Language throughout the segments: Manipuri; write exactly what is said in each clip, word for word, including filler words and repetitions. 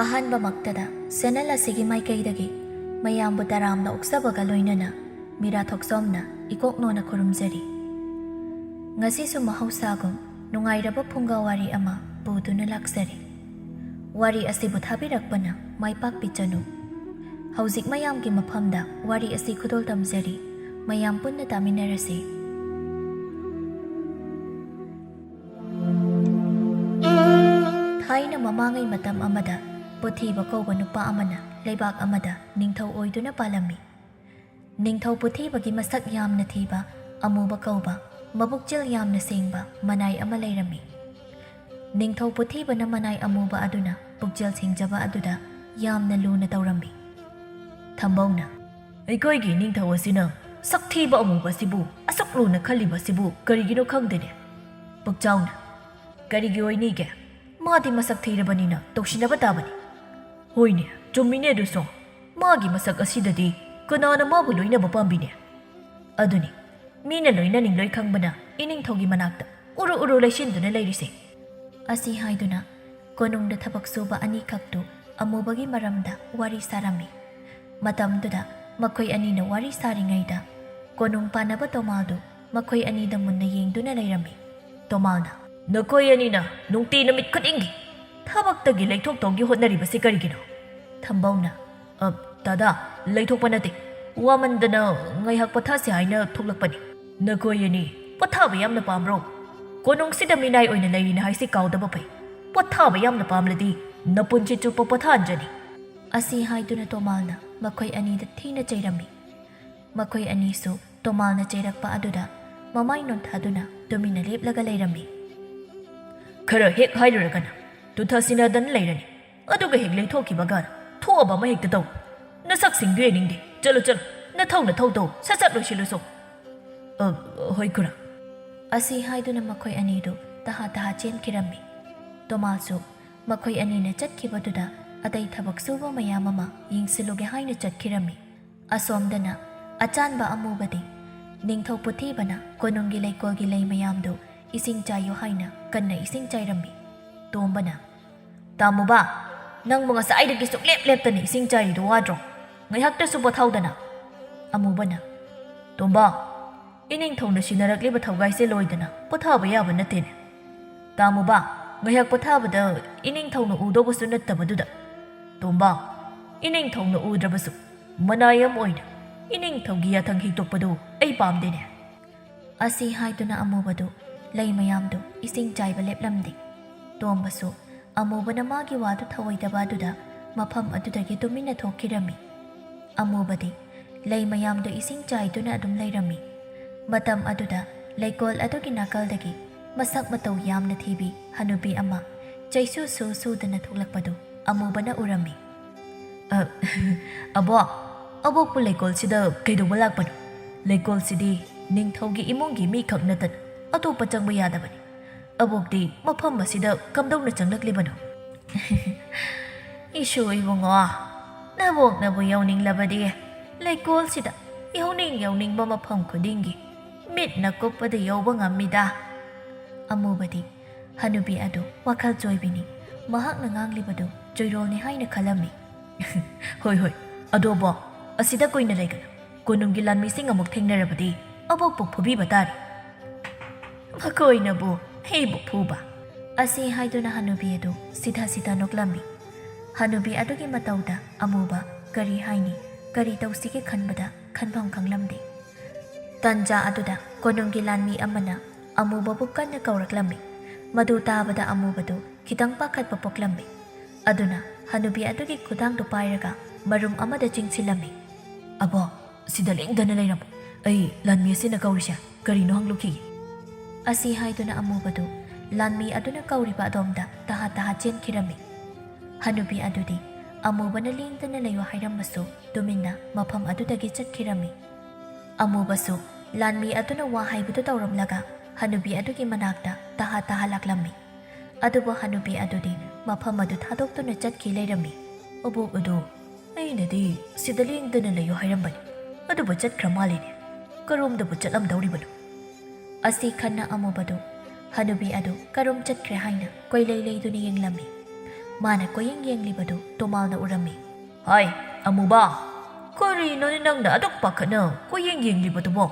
ꯑꯍꯥꯟꯕꯃꯛꯇꯗ ꯆꯦꯅꯦꯜ ꯑꯁꯤꯒꯤ ꯃꯥꯏꯀꯩꯗꯒꯤ ꯃꯌꯥꯝꯕꯨ ꯇꯔꯥꯝꯅ ꯑꯣꯛꯆꯕꯒ ꯂꯣꯏꯅꯅ ꯃꯤꯔꯥ ꯊꯣꯛꯆꯣꯝꯅ ꯏꯀꯣꯛꯅꯣꯅ ꯈꯨꯔꯨꯝꯖꯔꯤ꯫ ꯉꯁꯤꯁꯨ ꯃꯍꯧꯁꯥꯒꯨꯝ ꯅꯨꯡꯉꯥꯏꯔꯕ ꯐꯨꯡꯒꯥ ꯋꯥꯔꯤ ꯑꯃ ꯄꯨꯗꯨꯅ ꯂꯥꯛꯆꯔꯤ꯫ ꯋꯥꯔꯤ ꯑꯁꯤꯕꯨ ꯊꯥꯕꯤꯔꯛꯄꯅ ꯃꯥꯏ ꯄꯥꯛꯄꯤꯆꯅꯨ꯫ ꯍꯧꯖꯤꯛ ꯃꯌꯥꯝꯒꯤ ꯃꯐꯝꯗ ꯋꯥꯔꯤ ꯑꯁꯤ ꯈꯨꯗꯣꯜ ꯇꯝꯖꯔꯤ꯫ ꯃꯌꯥꯝ ꯄꯨꯟꯅ ꯇꯥꯃꯤꯟꯅꯔꯁꯤ꯫ ꯊꯥꯏꯅ ꯃꯃꯥꯡꯉꯩ ꯃꯇꯝ ꯑꯃꯗ ꯄꯨꯊꯤꯕ ꯀꯧꯕ ꯅꯨꯄꯥ ꯑꯃꯅ ꯂꯩꯕꯥꯛ ꯑꯃꯗ ꯅꯤꯡꯊꯧ ꯑꯣꯏꯗꯨꯅ ꯄꯥꯜꯂꯝꯃꯤ꯫ ꯅꯤꯡꯊꯧ ꯄꯨꯊꯤꯕꯒꯤ ꯃꯁꯛ ꯌꯥꯝꯅ ꯊꯤꯕ, ꯑꯃꯨꯕ ꯀꯧꯕ, ꯃꯕꯨꯛꯆꯦꯜ ꯌꯥꯝꯅ ꯁꯦꯡꯕ ꯃꯅꯥꯏ ꯑꯃ ꯂꯩꯔꯝꯃꯤ꯫ ꯅꯤꯡꯊꯧ ꯄꯨꯊꯤꯕꯅ ꯃꯅꯥꯏ ꯑꯃꯨꯕ ꯑꯗꯨꯅ ꯄꯨꯛꯆꯦꯜ ꯁꯦꯡꯖꯕ ꯑꯗꯨꯗ ꯌꯥꯝꯅ ꯂꯨꯅ ꯇꯧꯔꯝꯃꯤ꯫ ꯊꯝꯕꯧꯅ, "ꯑꯩꯈꯣꯏꯒꯤ ꯅꯤꯡꯊꯧ ꯑꯁꯤꯅ ꯁꯛ ꯊꯤꯕ ꯑꯃꯨꯕ ꯑꯁꯤꯕꯨ ꯑꯁꯨꯛ ꯂꯨꯅ ꯈꯜꯂꯤꯕ ꯑꯁꯤꯕꯨ ꯀꯔꯤꯒꯤꯅꯣ ꯈꯪꯗꯦꯅꯦ?" ꯄꯨꯛꯆꯥꯎꯅ, "ꯀꯔꯤꯒꯤ ꯑꯣꯏꯅꯤꯒꯦ? ꯃꯥꯗꯤ ꯃꯁꯛ ꯊꯤꯔꯕꯅꯤꯅ ꯇꯧꯁꯤꯟꯅꯕ ꯇꯥꯕꯅꯤ꯫" "ꯍꯣꯏꯅꯦ, ꯆꯨꯝꯃꯤꯅꯦ ꯑꯗꯨꯁꯨ꯫ ꯃꯥꯒꯤ ꯃꯁꯛ ꯑꯁꯤꯗꯗꯤ ꯀꯅꯥꯅ ꯃꯥꯕꯨ ꯂꯣꯏꯅꯕ ꯄꯥꯝꯕꯤꯅꯦ? ꯑꯗꯨꯅꯤ, ꯃꯤꯅ ꯂꯣꯏꯅꯅꯤꯡꯂꯣꯏ ꯈꯪꯕꯅ ꯏꯅꯤꯡꯊꯧꯒꯤ ꯃꯅꯥꯛꯇ ꯎꯔꯨ ꯎꯔꯨ ꯂꯩꯁꯤꯟꯗꯨꯅ ꯂꯩꯔꯤꯁꯦ꯫" ꯑꯁꯤ ꯍꯥꯏꯗꯨꯅ ꯀꯣꯅꯨꯡꯗ ꯊꯕꯛ ꯁꯨꯕ ꯑꯅꯤꯈꯛꯇꯨ ꯑꯃꯨꯕꯒꯤ ꯃꯔꯝꯗ ꯋꯥꯔꯤ ꯁꯥꯔꯝꯃꯤ꯫ ꯃꯇꯝꯗꯨꯗ ꯃꯈꯣꯏ ꯑꯅꯤꯅ ꯋꯥꯔꯤ ꯁꯥꯔꯤꯉꯩꯗ ꯀꯣꯅꯨꯡ ꯄꯥꯟꯅꯕ ꯇꯣꯃꯥꯜꯗꯨ ꯃꯈꯣꯏ ꯑꯅꯤꯗ ꯃꯨꯟꯅ ꯌꯦꯡꯗꯨꯅ ꯂꯩꯔꯝꯃꯤ꯫ ꯇꯣꯃꯥꯜꯅ, "ꯅꯈꯣꯏ ꯑꯅꯤꯅ ꯅꯨꯡꯇꯤ ꯅꯨꯃꯤꯠ ꯈꯨꯗꯤꯡꯒꯤ ꯊꯕꯛꯇꯒꯤ ꯂꯩꯊꯣꯛꯇꯧꯒꯤ ꯍꯣꯠꯅꯔꯤꯕꯁꯤ ꯀꯔꯤꯒꯤꯅꯣ?" ꯊꯝꯕꯧꯅ, "ꯑ, ꯗꯥꯗꯥ, ꯂꯩꯊꯣꯛꯄ ꯅꯠꯇꯦ꯫ ꯋꯥꯃꯟꯗꯅ ꯉꯥꯏꯍꯥꯛ ꯄꯣꯊꯥꯁꯦ ꯍꯥꯏꯅ ꯊꯣꯛꯂꯛꯄꯅꯤ꯫" "ꯅꯈꯣꯏ ꯑꯅꯤ ꯄꯣꯊꯥꯕ ꯌꯥꯝꯅ ꯄꯥꯝꯕ꯭ꯔꯣ? ꯀꯣꯅꯨꯡꯁꯤꯗ ꯃꯤꯅꯥꯏ ꯑꯣꯏꯅ ꯂꯩꯔꯤꯅ ꯍꯥꯏꯁꯤ ꯀꯥꯎꯗꯕ ꯐꯩ꯫ ꯄꯣꯊꯥꯕ ꯌꯥꯝꯅ ꯄꯥꯝꯂꯗꯤ ꯅꯄꯨꯟꯁꯤ ꯆꯨꯞꯄ ꯄꯣꯊꯥꯍꯟꯖꯅꯤ꯫" ꯑꯁꯤ ꯍꯥꯏꯗꯨꯅ ꯇꯣꯃꯥꯜꯅ ꯃꯈꯣꯏ ꯑꯅꯤꯗ ꯊꯤꯅ ꯆꯩꯔꯝꯃꯤ꯫ ꯃꯈꯣꯏ ꯑꯅꯤꯁꯨ ꯇꯣꯃꯥꯜꯅ ꯆꯩꯔꯛꯄ ꯑꯗꯨꯗ ꯃꯃꯥꯏ ꯅꯣꯟꯊꯗꯨꯅ ꯇꯨꯃꯤꯟꯅ ꯂꯦꯞꯂꯒ ꯂꯩꯔꯝꯃꯤ꯫ "ꯈꯔ ꯍꯦꯛ ꯍꯥꯏꯔꯨꯔꯒꯅ ꯇꯨꯊꯁꯤꯟꯅꯗꯅ ꯂꯩꯔꯅꯤ, ꯑꯗꯨꯒ ꯍꯦꯛ ꯂꯩꯊꯣꯛꯈꯤꯕꯒ ꯊꯣꯛꯑꯕ ꯑꯃ ꯍꯦꯛꯇ ꯇꯧ꯫ ꯅꯁꯛꯁꯤꯡꯗꯨ ꯌꯦꯡꯅꯤꯡꯗꯦ꯫ ꯆꯠꯂꯨ, ꯆꯠꯂꯨ, ꯅꯊꯧ ꯅꯊꯧ ꯇꯧ, ꯁꯠ ꯁꯠ ꯂꯣꯏꯁꯤꯜꯂꯨꯁꯣ꯫" "ꯑ, ꯍꯣꯏ ꯈꯨꯔꯥ꯫" ꯑꯁꯤ ꯍꯥꯏꯗꯨꯅ ꯃꯈꯣꯏ ꯑꯅꯤꯗꯨ ꯇꯍꯥ ꯇꯍꯥ ꯆꯦꯟꯈꯤꯔꯝꯃꯤ꯫ ꯇꯣꯃꯥꯜꯁꯨ ꯃꯈꯣꯏ ꯑꯅꯤꯅ ꯆꯠꯈꯤꯕꯗꯨꯗ ꯑꯇꯩ ꯊꯕꯛ ꯁꯨꯕ ꯃꯌꯥꯝ ꯑꯃ ꯌꯦꯡꯁꯤꯜꯂꯨꯒꯦ ꯍꯥꯏꯅ ꯆꯠꯈꯤꯔꯝꯃꯤ꯫ ꯑꯁꯣꯝꯗꯅ ꯑꯆꯥꯟꯕ ꯑꯃꯨꯕꯗꯤ ꯅꯤꯡꯊꯧ ꯄꯨꯊꯤꯕꯅ ꯀꯣꯅꯨꯡꯒꯤ ꯂꯩꯀꯣꯜꯒꯤ ꯂꯩ ꯃꯌꯥꯝꯗꯨ ꯏꯁꯤꯡ ꯆꯥꯏꯌꯨ ꯍꯥꯏꯅ ꯀꯟꯅ ꯏꯁꯤꯡ ꯆꯥꯏꯔꯝꯃꯤ꯫ ꯇꯣꯝꯕꯅ, "ꯇꯥꯃꯨꯕ, "ꯅꯪꯕꯨ ꯉꯁꯥꯏꯗꯒꯤ ꯁꯨꯛꯂꯦꯞ ꯂꯦꯞꯇꯅ ꯏꯁꯤꯡ ꯆꯥꯏꯔꯤꯗꯨ ꯋꯥꯗ꯭ꯔꯣ? ꯉꯥꯏꯍꯥꯛꯇꯁꯨ ꯄꯣꯊꯥꯎꯗꯅ!" ꯑꯃꯨꯕꯅ, "ꯇꯣꯝꯕ, ꯏꯅꯤꯡꯊꯧꯅ ꯁꯤꯟꯅꯔꯛꯂꯤꯕ ꯊꯧꯒꯥꯏꯁꯦ ꯂꯣꯏꯗꯅ ꯄꯣꯊꯥꯕ ꯌꯥꯕ ꯅꯠꯇꯦꯅꯦ꯫ ꯇꯥꯃꯨꯕ, ꯉꯥꯏꯍꯥꯛ ꯄꯣꯊꯥꯕꯗ ꯏꯅꯤꯡꯊꯧꯅ ꯎꯗꯧꯕꯁꯨ ꯅꯠꯇꯕꯗꯨꯗ꯫ ꯇꯣꯝꯕ, ꯏꯅꯤꯡꯊꯧꯅ ꯎꯗ꯭ꯔꯕꯁꯨ ꯃꯅꯥꯏ ꯑꯃ ꯑꯣꯏꯅ ꯏꯅꯤꯡꯊꯧꯒꯤ ꯌꯥꯊꯪ ꯍꯤꯛꯇꯣꯛꯄꯗꯨ ꯑꯩ ꯄꯥꯝꯗꯦꯅꯦ꯫" ꯑꯁꯤ ꯍꯥꯏꯗꯨꯅ ꯑꯃꯨꯕꯗꯨ ꯂꯩ ꯃꯌꯥꯝꯗꯨ ꯏꯁꯤꯡ ꯆꯥꯏꯕ ꯂꯦꯞꯂꯝꯗꯦ꯫ ꯇꯣꯝꯕꯁꯨ ꯑꯃꯨꯕꯅ ꯃꯥꯒꯤ ꯋꯥꯗꯨ ꯊꯧꯑꯣꯏꯗꯕ ꯑꯗꯨꯗ ꯃꯐꯝ ꯑꯗꯨꯗꯒꯤ ꯇꯨꯃꯤꯟꯅ ꯊꯣꯛꯈꯤꯔꯝꯃꯤ꯫ ꯑꯃꯨꯕꯗꯤ ꯂꯩ ꯃꯌꯥꯝꯗꯨ ꯏꯁꯤꯡ ꯆꯥꯏꯗꯨꯅ ꯑꯗꯨꯝ ꯂꯩꯔꯝꯃꯤ꯫ ꯃꯇꯝ ꯑꯗꯨꯗ ꯂꯩꯀꯣꯜ ꯑꯗꯨꯒꯤ ꯅꯥꯀꯜꯗꯒꯤ ꯃꯁꯛ ꯃꯇꯧ ꯌꯥꯝꯅ ꯊꯤꯕꯤ ꯍꯅꯨꯕꯤ ꯑꯃ ꯆꯩꯁꯨ ꯁꯨ ꯁꯨꯗꯅ ꯊꯣꯛꯂꯛꯄꯗꯨ ꯑꯃꯨꯕꯅ ꯎꯔꯝꯃꯤ꯫ "ꯑ, ꯑꯕꯣꯛ, ꯑꯕꯣꯛꯄꯨ ꯂꯩꯀꯣꯜꯁꯤꯗ ꯀꯩꯗꯧꯕ ꯂꯥꯛꯄꯅꯣ? ꯂꯩꯀꯣꯜꯁꯤꯗꯤ ꯅꯤꯡꯊꯧꯒꯤ ꯏꯃꯨꯡꯒꯤ ꯃꯤꯈꯛ ꯅꯠꯇꯅ ꯑꯇꯣꯞꯄ ꯆꯪꯕ ꯌꯥꯗꯕꯅꯤ꯫ ꯑꯕꯣꯛꯇꯤ ꯃꯐꯝ ꯑꯁꯤꯗ ꯀꯝꯗꯧꯅ ꯆꯪꯂꯛꯂꯤꯕꯅꯣ?" "ꯏꯁꯨ ꯏꯕꯨꯡꯉꯣ, ꯅꯕꯣꯛꯅꯕꯨ ꯌꯧꯅꯤꯡꯂꯕꯗꯤ ꯂꯩꯀꯣꯜꯁꯤꯗ ꯌꯧꯅꯤꯡ ꯌꯧꯅꯤꯡꯕ ꯃꯐꯝ ꯈꯨꯗꯤꯡꯒꯤ ꯃꯤꯠꯅ ꯀꯨꯞꯄꯗ ꯌꯧꯕ ꯉꯝꯃꯤꯗ꯫" ꯑꯃꯨꯕꯗꯤ ꯍꯅꯨꯕꯤ ꯑꯗꯨ ꯋꯥꯈꯜ ꯆꯣꯏꯕꯤꯅꯤ꯫ ꯃꯍꯥꯛꯅ ꯉꯥꯡꯂꯤꯕꯗꯨ ꯆꯣꯏꯔꯣꯜꯅꯤ ꯍꯥꯏꯅ ꯈꯜꯂꯝꯃꯤ꯫ "ꯍꯣꯏ, ꯍꯣꯏ, ꯑꯗꯣꯕꯣ, ꯑꯁꯤꯗ ꯀꯨꯏꯅ ꯂꯩꯒꯅꯨ꯫ ꯀꯣꯅꯨꯡꯒꯤ ꯂꯥꯟꯃꯤꯁꯤꯡ ꯑꯃꯨꯛ ꯊꯦꯡꯅꯔꯕꯗꯤ ꯑꯕꯣꯛꯄꯨ ꯐꯨꯕꯤꯕ ꯇꯥꯔꯦ꯫" "ꯃꯈꯣꯏꯅꯕꯨ ꯑꯩꯕꯨ ꯐꯨꯕ?" ꯑꯁꯤ ꯍꯥꯏꯗꯨꯅ ꯍꯅꯨꯕꯤ ꯑꯗꯨ ꯁꯤꯙꯥ ꯁꯤꯙꯥ ꯅꯣꯛꯂꯝꯃꯤ꯫ ꯍꯅꯨꯕꯤ ꯑꯗꯨꯒꯤ ꯃꯇꯧꯗ ꯑꯃꯨꯕ ꯀꯔꯤ ꯍꯥꯏꯅꯤ, ꯀꯔꯤ ꯇꯧꯁꯤꯒꯦ ꯈꯟꯕꯗ ꯈꯟꯐꯝ ꯈꯪꯂꯝꯗꯦ꯫ ꯇꯟꯖꯥ ꯑꯗꯨꯗ ꯀꯣꯅꯨꯡꯒꯤ ꯂꯥꯟꯃꯤ ꯑꯃꯅ ꯑꯃꯨꯕꯕꯨ ꯀꯟꯅ ꯀꯧꯔꯛꯂꯝꯃꯤ꯫ ꯃꯗꯨ ꯇꯥꯕꯗ ꯑꯃꯨꯕꯗꯨ ꯈꯤꯇꯪ ꯄꯥꯈꯠꯄ ꯄꯣꯛꯂꯝꯃꯤ꯫ ꯑꯗꯨꯅ ꯍꯅꯨꯕꯤ ꯑꯗꯨꯒꯤ ꯈꯨꯗꯥꯡꯗꯨ ꯄꯥꯏꯔꯒ ꯃꯔꯨꯝ ꯑꯃꯗ ꯆꯤꯡꯁꯤꯜꯂꯝꯃꯤ꯫ "ꯑꯕꯣ, ꯁꯤꯗ ꯂꯦꯡꯗꯅ ꯂꯩꯔꯝꯃꯨ꯫ ꯑꯩ ꯂꯥꯟꯃꯤ ꯑꯁꯤꯅ ꯀꯧꯔꯤꯁꯦ ꯀꯔꯤꯅꯣ ꯍꯪꯂꯨꯈꯤꯒꯦ꯫" ꯑꯁꯤ ꯍꯥꯏꯗꯨꯅ ꯑꯃꯨꯕꯗꯨ ꯂꯥꯟꯃꯤ ꯑꯗꯨꯅ ꯀꯧꯔꯤꯕ ꯑꯗꯣꯝꯗ ꯇꯍꯥ ꯇꯍꯥ ꯆꯦꯟꯈꯤꯔꯝꯃꯤ꯫ ꯍꯅꯨꯕꯤ ꯑꯗꯨꯗꯤ ꯑꯃꯨꯕꯅ ꯂꯦꯡꯗꯅ ꯂꯩꯌꯨ ꯍꯥꯏꯔꯝꯃꯁꯨ ꯇꯨꯃꯤꯟꯅ ꯃꯐꯝ ꯑꯗꯨꯗꯒꯤ ꯆꯠꯈꯤꯔꯝꯃꯤ꯫ ꯑꯃꯨꯕꯁꯨ ꯂꯥꯟꯃꯤ ꯑꯗꯨꯅ ꯋꯥ ꯍꯥꯏꯕꯗꯨ ꯇꯧꯔꯝꯂꯒ ꯍꯅꯨꯕꯤ ꯑꯗꯨꯒꯤ ꯃꯅꯥꯛꯇ ꯇꯍꯥ ꯇꯍꯥ ꯂꯥꯛꯂꯝꯃꯤ꯫ ꯑꯗꯨꯕꯨ ꯍꯅꯨꯕꯤ ꯑꯗꯨꯗꯤ ꯃꯐꯝ ꯑꯗꯨ ꯊꯥꯗꯣꯛꯇꯨꯅ ꯆꯠꯈꯤ ꯂꯩꯔꯝꯃꯤ꯫ "ꯑꯕꯣꯛ ꯑꯗꯨ ꯑꯩꯅꯗꯤ ꯁꯤꯗ ꯂꯦꯡꯗꯅ ꯂꯩꯌꯨ ꯍꯥꯏꯔꯝꯕꯅꯤ, ꯑꯗꯨꯕꯨ ꯆꯠꯈ꯭ꯔ ꯃꯥꯜꯂꯤꯅꯦ꯫ ꯀꯔꯣꯝꯗꯕꯨ ꯆꯠꯂꯝꯗꯧꯔꯤꯕꯅꯣ?" ꯑꯁꯤ ꯈꯟꯅ ꯑꯃꯨꯕꯗꯨ ꯍꯅꯨꯕꯤ ꯑꯗꯨ ꯀꯔꯣꯝ ꯆꯠꯈ꯭ꯔꯦ ꯍꯥꯏꯅ ꯀꯣꯏꯂꯩ ꯂꯩꯗꯨꯅ ꯌꯦꯡꯂꯝꯃꯤ꯫ ꯃꯥꯅ ꯀꯣꯏꯌꯦꯡ ꯌꯦꯡꯂꯤꯕꯗꯨ ꯇꯣꯃꯥꯜꯅ ꯎꯔꯝꯃꯤ꯫ "ꯍꯥꯏ, ꯑꯃꯨꯕ, ꯀꯔꯤꯅꯣꯅꯦ ꯅꯪꯅ ꯑꯗꯨꯛ ꯄꯥꯈꯠꯅ ꯀꯣꯏꯌꯦꯡ ꯌꯦꯡꯂꯤꯕꯗꯨꯕꯣ?"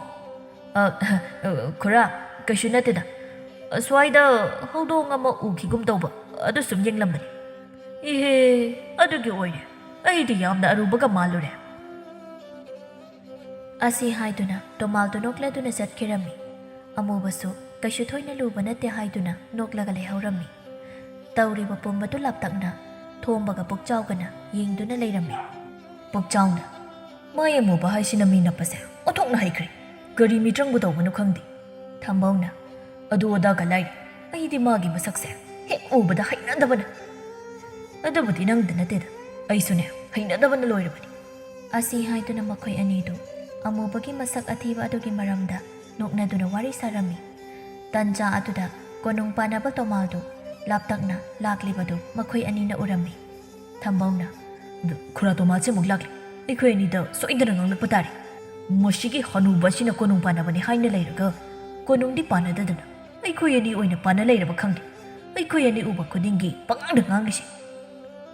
"ꯑ, ꯑ, ꯈꯨꯔꯥ, ꯀꯩꯁꯨ ꯅꯠꯇꯦꯗ꯫ ꯑꯁ꯭ꯋꯥꯏꯗ ꯍꯧꯗꯣꯡ ꯑꯃ ꯎꯈꯤꯒꯨꯝ ꯇꯧꯕ, ꯑꯗꯨ ꯁꯨꯝ ꯌꯦꯡꯂꯝꯕꯅꯤ꯫" "ꯏꯍꯦ, ꯑꯗꯨꯒꯤ ꯑꯣꯏꯔꯦ꯫ ꯑꯩꯗꯤ ꯌꯥꯝꯅ ꯑꯔꯨꯕꯒ ꯃꯥꯜꯂꯨꯔꯦ꯫" ꯑꯁꯤ ꯍꯥꯏꯗꯨꯅ ꯇꯣꯃꯥꯜꯗꯨ ꯅꯣꯛꯂꯗꯨꯅ ꯆꯠꯈꯤꯔꯝꯃꯤ꯫ ꯑꯃꯨꯕꯁꯨ ꯀꯩꯁꯨ ꯊꯣꯏꯅ ꯂꯨꯕ ꯅꯠꯇꯦ ꯍꯥꯏꯗꯨꯅ ꯅꯣꯛꯂꯒ ꯂꯩꯍꯧꯔꯝꯃꯤ꯫ ꯇꯧꯔꯤꯕ ꯄꯨꯝꯕꯗꯨ ꯂꯥꯞꯇꯛꯅ ꯊꯣꯝꯕꯒ ꯄꯨꯛꯆꯥꯎꯒꯅ ꯌꯦꯡꯗꯨꯅ ꯂꯩꯔꯝꯃꯤ꯫ ꯄꯨꯛꯆꯥꯎꯅ, "ꯃꯥꯏ ꯑꯃꯨꯕ ꯍꯥꯏꯁꯤꯅ ꯃꯤ ꯅꯞꯄꯁꯦ ꯑꯣꯟꯊꯣꯛꯅ ꯍꯩꯈ꯭ꯔꯦ꯫ ꯀꯔꯤ ꯃꯤꯇ꯭ꯔꯪꯕꯨ ꯇꯧꯕꯅꯣ ꯈꯪꯗꯦ꯫" ꯊꯝꯕꯧꯅ, "ꯑꯗꯨ ꯑꯗꯥꯒ ꯂꯥꯏꯔꯤ, ꯑꯩꯗꯤ ꯃꯥꯒꯤ ꯃꯁꯛꯁꯦ ꯍꯦꯛ ꯎꯕꯗ ꯍꯩꯅꯗꯕꯅ꯫" "ꯑꯗꯨꯕꯨꯗꯤ ꯅꯪꯗ ꯅꯠꯇꯦꯗ, ꯑꯩꯁꯨꯅꯦ ꯍꯩꯅꯗꯕꯅ ꯂꯣꯏꯔꯕꯅꯤ꯫" ꯑꯁꯤ ꯍꯥꯏꯗꯨꯅ ꯃꯈꯣꯏ ꯑꯅꯤꯗꯨ ꯑꯃꯨꯕꯒꯤ ꯃꯁꯛ ꯑꯊꯤꯕ ꯑꯗꯨꯒꯤ ꯃꯔꯝꯗ ꯅꯣꯛꯅꯗꯨꯅ ꯋꯥꯔꯤ ꯁꯥꯔꯝꯃꯤ꯫ ꯇꯟꯖꯥ ꯑꯗꯨꯗ ꯀꯣꯅꯨꯡ ꯄꯥꯟꯅꯕ ꯇꯣꯃꯥꯜꯗꯨ ꯂꯥꯞꯇꯛꯅ ꯂꯥꯛꯂꯤꯕꯗꯨ ꯃꯈꯣꯏ ꯑꯅꯤꯅ ꯎꯔꯝꯃꯤ꯫ ꯊꯝꯕꯧꯅ, "ꯈꯨꯔꯥ ꯇꯣꯃꯥꯜꯁꯦ ꯑꯃꯨꯛ ꯂꯥꯛꯂꯦ꯫ ꯑꯩꯈꯣꯏ ꯑꯅꯤꯗ ꯁꯣꯏꯗꯅ ꯉꯥꯡꯂꯛꯄ ꯇꯥꯔꯦ꯫ ꯃꯁꯤꯒꯤ ꯍꯅꯨꯕ ꯑꯁꯤꯅ ꯀꯣꯅꯨꯡ ꯄꯥꯟꯅꯕꯅꯤ ꯍꯥꯏꯅ ꯂꯩꯔꯒ ꯀꯣꯅꯨꯡꯗꯤ ꯄꯥꯟꯅꯗꯗꯅ ꯑꯩꯈꯣꯏ ꯑꯅꯤ ꯑꯣꯏꯅ ꯄꯥꯟꯅ ꯂꯩꯔꯕ ꯈꯪꯗꯦ꯫ ꯑꯩꯈꯣꯏ ꯑꯅꯤ ꯎꯕ ꯈꯨꯗꯤꯡꯒꯤ ꯄꯉꯥꯡꯗ ꯉꯥꯡꯂꯤꯁꯦ꯫"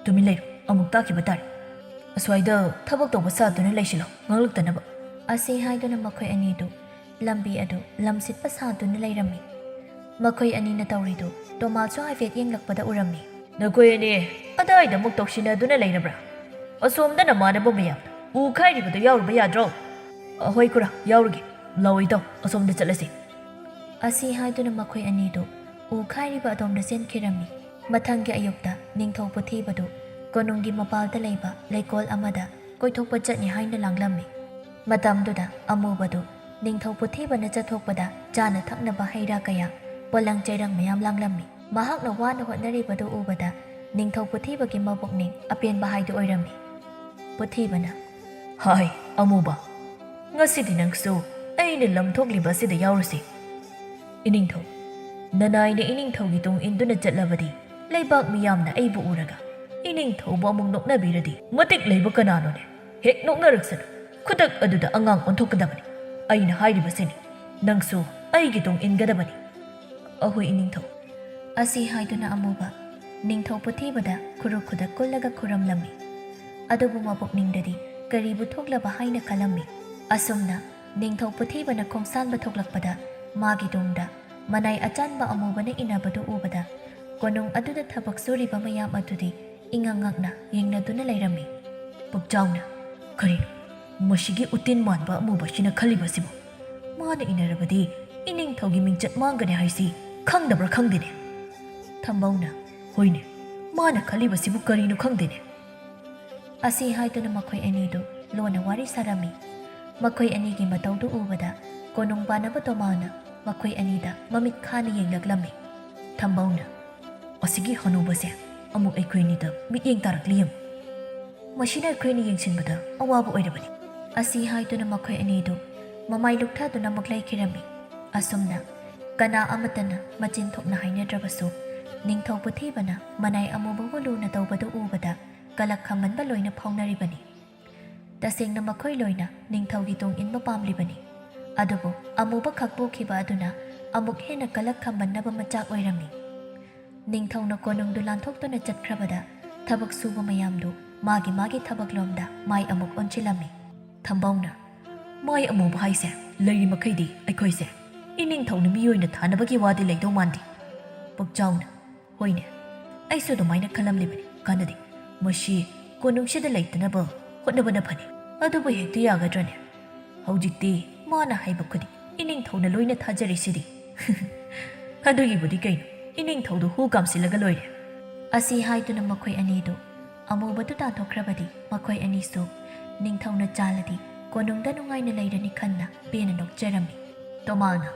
"ꯇꯨꯃꯤꯟ ꯂꯩꯔꯣ, ꯑꯃꯨꯛ ꯇꯥꯈꯤꯕ ꯇꯥꯔꯦ꯫ ꯑꯁ꯭ꯋꯥꯏꯗ ꯊꯕꯛ ꯇꯧꯕ ꯁꯥꯗꯨꯅ ꯂꯩꯁꯤꯜꯂꯣ, ꯉꯥꯡꯂꯛꯇꯅꯕ꯫" ꯑꯁꯤ ꯍꯥꯏꯗꯨꯅ ꯃꯈꯣꯏ ꯑꯅꯤꯗꯨ ꯂꯝꯕꯤ ꯑꯗꯨ ꯂꯝꯁꯤꯠꯄ ꯁꯥꯗꯨꯅ ꯂꯩꯔꯝꯃꯤ꯫ ꯃꯈꯣꯏ ꯑꯅꯤꯅ ꯇꯧꯔꯤꯗꯨ ꯇꯣꯃꯥꯜꯁꯨ ꯍꯥꯏꯐꯦꯠ ꯌꯦꯡꯂꯛꯄꯗ ꯎꯔꯝꯃꯤ꯫ "ꯅꯈꯣꯏ ꯑꯅꯤ ꯑꯗꯥꯏꯗ ꯑꯃꯨꯛ ꯇꯧꯁꯤꯟꯅꯗꯨꯅ ꯂꯩꯔꯕ꯭ꯔꯥ? ꯑꯁꯣꯝꯗ ꯅꯃꯥꯟꯅꯕ ꯃꯌꯥꯝ ꯎ ꯈꯥꯏꯔꯤꯕꯗꯨ ꯌꯥꯎꯔꯨꯕ ꯌꯥꯗ꯭ꯔꯣ?" "ꯑꯍꯣꯏ ꯈꯨꯔꯥ, ꯌꯥꯎꯔꯨꯒꯦ꯫ ꯂꯥꯛꯑꯣ ꯏꯇꯥꯎ, ꯑꯁꯣꯝꯗ ꯆꯠꯂꯁꯤ꯫" ꯑꯁꯤ ꯍꯥꯏꯗꯨꯅ ꯃꯈꯣꯏ ꯑꯅꯤꯗꯨ ꯎ ꯈꯥꯏꯔꯤꯕ ꯑꯗꯣꯝꯗ ꯆꯦꯟꯈꯤꯔꯝꯃꯤ꯫ ꯃꯊꯪꯒꯤ ꯑꯌꯨꯛꯇ ꯅꯤꯡꯊꯧ ꯄꯨꯊꯤꯕꯗꯨ ꯀꯣꯅꯨꯡꯒꯤ ꯃꯄꯥꯜꯗ ꯂꯩꯕ ꯂꯩꯀꯣꯜ ꯑꯃꯗ ꯀꯣꯏꯊꯣꯛꯄ ꯆꯠꯅꯤ ꯍꯥꯏꯅ ꯂꯥꯡꯂꯝꯃꯤ꯫ ꯃꯇꯝꯗꯨꯗ ꯑꯃꯨꯕꯗꯨ ꯅꯤꯡꯊꯧ ꯄꯨꯊꯤꯕꯅ ꯆꯠꯊꯣꯛꯄꯗ ꯆꯥꯅ ꯊꯛꯅꯕ ꯍꯩ ꯔꯥ ꯀꯌꯥ, ꯄꯣꯂꯥꯡ ꯆꯩꯔꯥꯡ ꯃꯌꯥꯝ ꯂꯥꯡꯂꯝꯃꯤ꯫ ꯃꯍꯥꯛꯅ ꯋꯥꯅ ꯍꯣꯠꯅꯔꯤꯕꯗꯨ ꯎꯕꯗ ꯅꯤꯡꯊꯧ ꯄꯨꯊꯤꯕꯒꯤ ꯃꯕꯨꯛꯅꯤꯡ ꯑꯄꯦꯟꯕ ꯍꯥꯏꯗꯨ ꯑꯣꯏꯔꯝꯃꯤ꯫ ꯄꯨꯊꯤꯕꯅ, "ꯍꯥꯏ, ꯑꯃꯨꯕ, ꯉꯁꯤꯗꯤ ꯅꯪꯁꯨ ꯑꯩꯅ ꯂꯝ ꯊꯣꯛꯂꯤꯕ ꯑꯁꯤꯗ ꯌꯥꯎꯔꯨꯁꯤ꯫ ꯏꯅꯤꯡꯊꯧ, ꯅꯅꯥꯏꯅ ꯏꯅꯤꯡꯊꯧꯒꯤ ꯇꯨꯡ ꯏꯟꯗꯨꯅ ꯆꯠꯂꯕꯗꯤ ꯂꯩꯕꯥꯛ ꯃꯤꯌꯥꯝꯅ ꯑꯩꯕꯨ ꯎꯔꯒ ꯏꯅꯤꯡꯊꯧꯕꯨ ꯑꯃꯨꯛ ꯅꯣꯛꯅꯕꯤꯔꯗꯤ ꯃꯇꯤꯛ ꯂꯩꯕ ꯀꯅꯥꯅꯣꯅꯦ? ꯍꯦꯛ ꯅꯣꯛꯅꯔꯛꯁꯅꯨ꯫ ꯈꯨꯗꯛ ꯑꯗꯨꯗ ꯑꯉꯥꯡ ꯑꯣꯟꯊꯣꯛꯀꯗꯕꯅꯤ꯫ ꯑꯩꯅ ꯍꯥꯏꯔꯤꯕꯁꯤꯅꯤ꯫ ꯅꯪꯁꯨ ꯑꯩꯒꯤ ꯇꯨꯡ ꯏꯟꯒꯗꯕꯅꯤ꯫" "ꯑꯍꯣꯏ ꯏꯅꯤꯡꯊꯧ꯫" ꯑꯁꯤ ꯍꯥꯏꯗꯨꯅ ꯑꯃꯨꯕ ꯅꯤꯡꯊꯧ ꯄꯨꯊꯤꯕꯗ ꯈꯨꯔꯨ ꯈꯨꯗꯛ ꯀꯨꯜꯂꯒ ꯈꯨꯔꯨꯝꯂꯝꯃꯤ꯫ ꯑꯗꯨꯕꯨ ꯃꯄꯨꯛꯅꯤꯡꯗꯗꯤ ꯀꯔꯤꯕꯨ ꯊꯣꯛꯂꯕ ꯍꯥꯏꯅ ꯈꯜꯂꯝꯃꯤ꯫ ꯑꯁꯨꯝꯅ ꯅꯤꯡꯊꯧ ꯄꯨꯊꯤꯕꯅ ꯈꯣꯡꯁꯥꯟꯕ ꯊꯣꯛꯂꯛꯄꯗ ꯃꯥꯒꯤ ꯇꯨꯡꯗ ꯃꯅꯥꯏ ꯑꯆꯥꯟꯕ ꯑꯃꯨꯕꯅ ꯏꯟꯅꯕꯗꯨ ꯎꯕꯗ ꯀꯣꯅꯨꯡ ꯑꯗꯨꯗ ꯊꯕꯛ ꯁꯨꯔꯤꯕ ꯃꯌꯥꯝ ꯑꯗꯨꯗꯤ ꯏꯉꯛ ꯉꯛꯅ ꯌꯦꯡꯅꯗꯨꯅ ꯂꯩꯔꯝꯃꯤ꯫ ꯄꯨꯛꯆꯥꯎꯅ, "ꯀꯔꯤꯅꯣ ꯃꯁꯤꯒꯤ ꯎꯇꯤꯟ ꯃꯥꯟꯕ ꯑꯃꯨꯕꯁꯤꯅ ꯈꯜꯂꯤꯕꯁꯤꯕꯨ? ꯃꯥꯅ ꯏꯟꯅꯔꯕꯗꯤ ꯏꯅꯤꯡꯊꯧꯒꯤ ꯃꯤꯡꯆꯠ ꯃꯥꯡꯒꯅꯤ ꯍꯥꯏꯁꯤ ꯈꯪꯗꯕ꯭ꯔꯥ ꯈꯪꯗꯦꯅꯦ?" ꯊꯝꯕꯧꯅ, "ꯍꯣꯏꯅꯦ, ꯃꯥꯅ ꯈꯜꯂꯤꯕꯁꯤꯕꯨ ꯀꯔꯤꯅꯣ ꯈꯪꯗꯦꯅꯦ?" ꯑꯁꯤ ꯍꯥꯏꯗꯨꯅ ꯃꯈꯣꯏ ꯑꯅꯤꯗꯨ ꯂꯣꯟꯅ ꯋꯥꯔꯤ ꯁꯥꯔꯝꯃꯤ꯫ ꯃꯈꯣꯏ ꯑꯅꯤꯒꯤ ꯃꯇꯧꯗꯨ ꯎꯕꯗ ꯀꯣꯅꯨꯡ ꯄꯥꯟꯅꯕ ꯇꯣꯃꯥꯅ ꯃꯈꯣꯏ ꯑꯅꯤꯗ ꯃꯃꯤꯠ ꯈꯥꯅ ꯌꯦꯡꯂꯛꯂꯝꯃꯤ꯫ ꯊꯝꯕꯧꯅ, "ꯑꯁꯤꯒꯤ ꯍꯅꯨꯕꯁꯦ ꯑꯃꯨꯛ ꯑꯩꯈꯣꯏ ꯑꯅꯤꯗ ꯃꯤꯠꯌꯦꯡ ꯇꯥꯔꯛꯂꯤ ꯌꯦꯡꯉꯨ꯫ ꯃꯁꯤꯅ ꯑꯩꯈꯣꯏꯅ ꯌꯦꯡꯁꯤꯟꯕꯗ ꯑꯋꯥꯕ ꯑꯣꯏꯔꯕꯅꯤ꯫" ꯑꯁꯤ ꯍꯥꯏꯗꯨꯅ ꯃꯈꯣꯏ ꯑꯅꯤꯗꯨ ꯃꯃꯥꯏ ꯂꯨꯛꯊꯗꯨꯅ ꯑꯃꯨꯛ ꯂꯩꯈꯤꯔꯝꯃꯤ꯫ ꯑꯁꯨꯝꯅ ꯀꯅꯥ ꯑꯃꯠꯇꯅ ꯃꯆꯤꯟ ꯊꯣꯛꯅ ꯍꯥꯏꯅꯗ꯭ꯔꯕꯁꯨ ꯅꯤꯡꯊꯧ ꯄꯨꯊꯤꯕꯅ ꯃꯅꯥꯏ ꯑꯃꯨꯕꯕꯨ ꯂꯨꯅ ꯇꯧꯕꯗꯨ ꯎꯕꯗ ꯀꯂꯛ ꯈꯝꯕꯟꯕ ꯂꯣꯏꯅ ꯐꯥꯎꯅꯔꯤꯕꯅꯤ꯫ ꯇꯁꯦꯡꯅ ꯃꯈꯣꯏ ꯂꯣꯏꯅ ꯅꯤꯡꯊꯧꯒꯤ ꯇꯨꯡ ꯏꯟꯕ ꯄꯥꯝꯂꯤꯕꯅꯤ꯫ ꯑꯗꯨꯕꯨ ꯑꯃꯨꯕ ꯈꯛ ꯄꯨꯈꯤꯕ ꯑꯗꯨꯅ ꯑꯃꯨꯛ ꯍꯦꯟꯅ ꯀꯂꯛ ꯈꯝꯕꯟꯅꯕ ꯃꯆꯥꯛ ꯑꯣꯏꯔꯝꯃꯤ꯫ ꯅꯤꯡꯊꯧꯅ ꯀꯣꯅꯨꯡꯗꯨ ꯂꯥꯟꯊꯣꯛꯇꯨꯅ ꯆꯠꯈ꯭ꯔꯕꯗ ꯊꯕꯛ ꯁꯨꯕ ꯃꯌꯥꯝꯗꯨ ꯃꯥꯒꯤ ꯃꯥꯒꯤ ꯊꯕꯛꯂꯣꯝꯗ ꯃꯥꯏ ꯑꯃꯨꯛ ꯑꯣꯟꯁꯤꯜꯂꯝꯃꯤ꯫ ꯊꯝꯕꯧꯅ, "ꯃꯥꯏ ꯑꯃꯨꯕ ꯍꯥꯏꯁꯦ ꯂꯩꯔꯤ ꯃꯈꯩꯗꯤ ꯑꯩꯈꯣꯏꯁꯦ ꯏꯅꯤꯡꯊꯧꯅ ꯃꯤ ꯑꯣꯏꯅ ꯊꯥꯅꯕꯒꯤ ꯋꯥꯗꯤ ꯂꯩꯗꯧ ꯃꯥꯟꯗꯦ꯫" ꯄꯨꯛꯆꯥꯎꯅ, "ꯍꯣꯏꯅꯦ, ꯑꯩꯁꯨ ꯑꯗꯨꯃꯥꯏꯅ ꯈꯜꯂꯝꯂꯤꯕꯅꯤ꯫ ꯀꯥꯟꯅꯗꯦ, ꯃꯁꯤ ꯀꯣꯅꯨꯡꯁꯤꯗ ꯂꯩꯇꯅꯕ ꯍꯣꯠꯅꯕꯅ ꯐꯅꯤ꯫ ꯑꯗꯨꯕꯨ ꯍꯦꯛꯇ ꯌꯥꯒꯗ꯭ꯔꯅꯦ? ꯍꯧꯖꯤꯛꯇꯤ ꯃꯥꯅ ꯍꯥꯏꯕ ꯈꯨꯗꯤꯡ ꯏꯅꯤꯡꯊꯧꯅ ꯂꯣꯏꯅ ꯊꯥꯖꯔꯤꯁꯤꯗꯤ꯫" "ꯑꯗꯨꯒꯤꯕꯨꯗꯤ ꯀꯩꯅꯣ, ꯏꯅꯤꯡꯊꯧꯗꯨ ꯍꯨ ꯀꯥꯝꯁꯤꯜꯂꯒ ꯂꯣꯏꯔꯦ꯫" ꯑꯁꯤ ꯍꯥꯏꯗꯨꯅ ꯃꯈꯣꯏ ꯑꯅꯤꯗꯨ ꯑꯃꯨꯕꯗꯨ ꯇꯥꯟꯊꯣꯛꯈ꯭ꯔꯕꯗꯤ ꯃꯈꯣꯏ ꯑꯅꯤꯁꯨ ꯅꯤꯡꯊꯧꯅ ꯆꯥꯜꯂꯗꯤ ꯀꯣꯅꯨꯡꯗ ꯅꯨꯡꯉꯥꯏꯅ ꯂꯩꯔꯅꯤ ꯈꯟꯅ ꯄꯦꯟꯅ ꯅꯣꯛꯆꯔꯝꯃꯤ꯫ ꯇꯣꯃꯥꯜꯅ,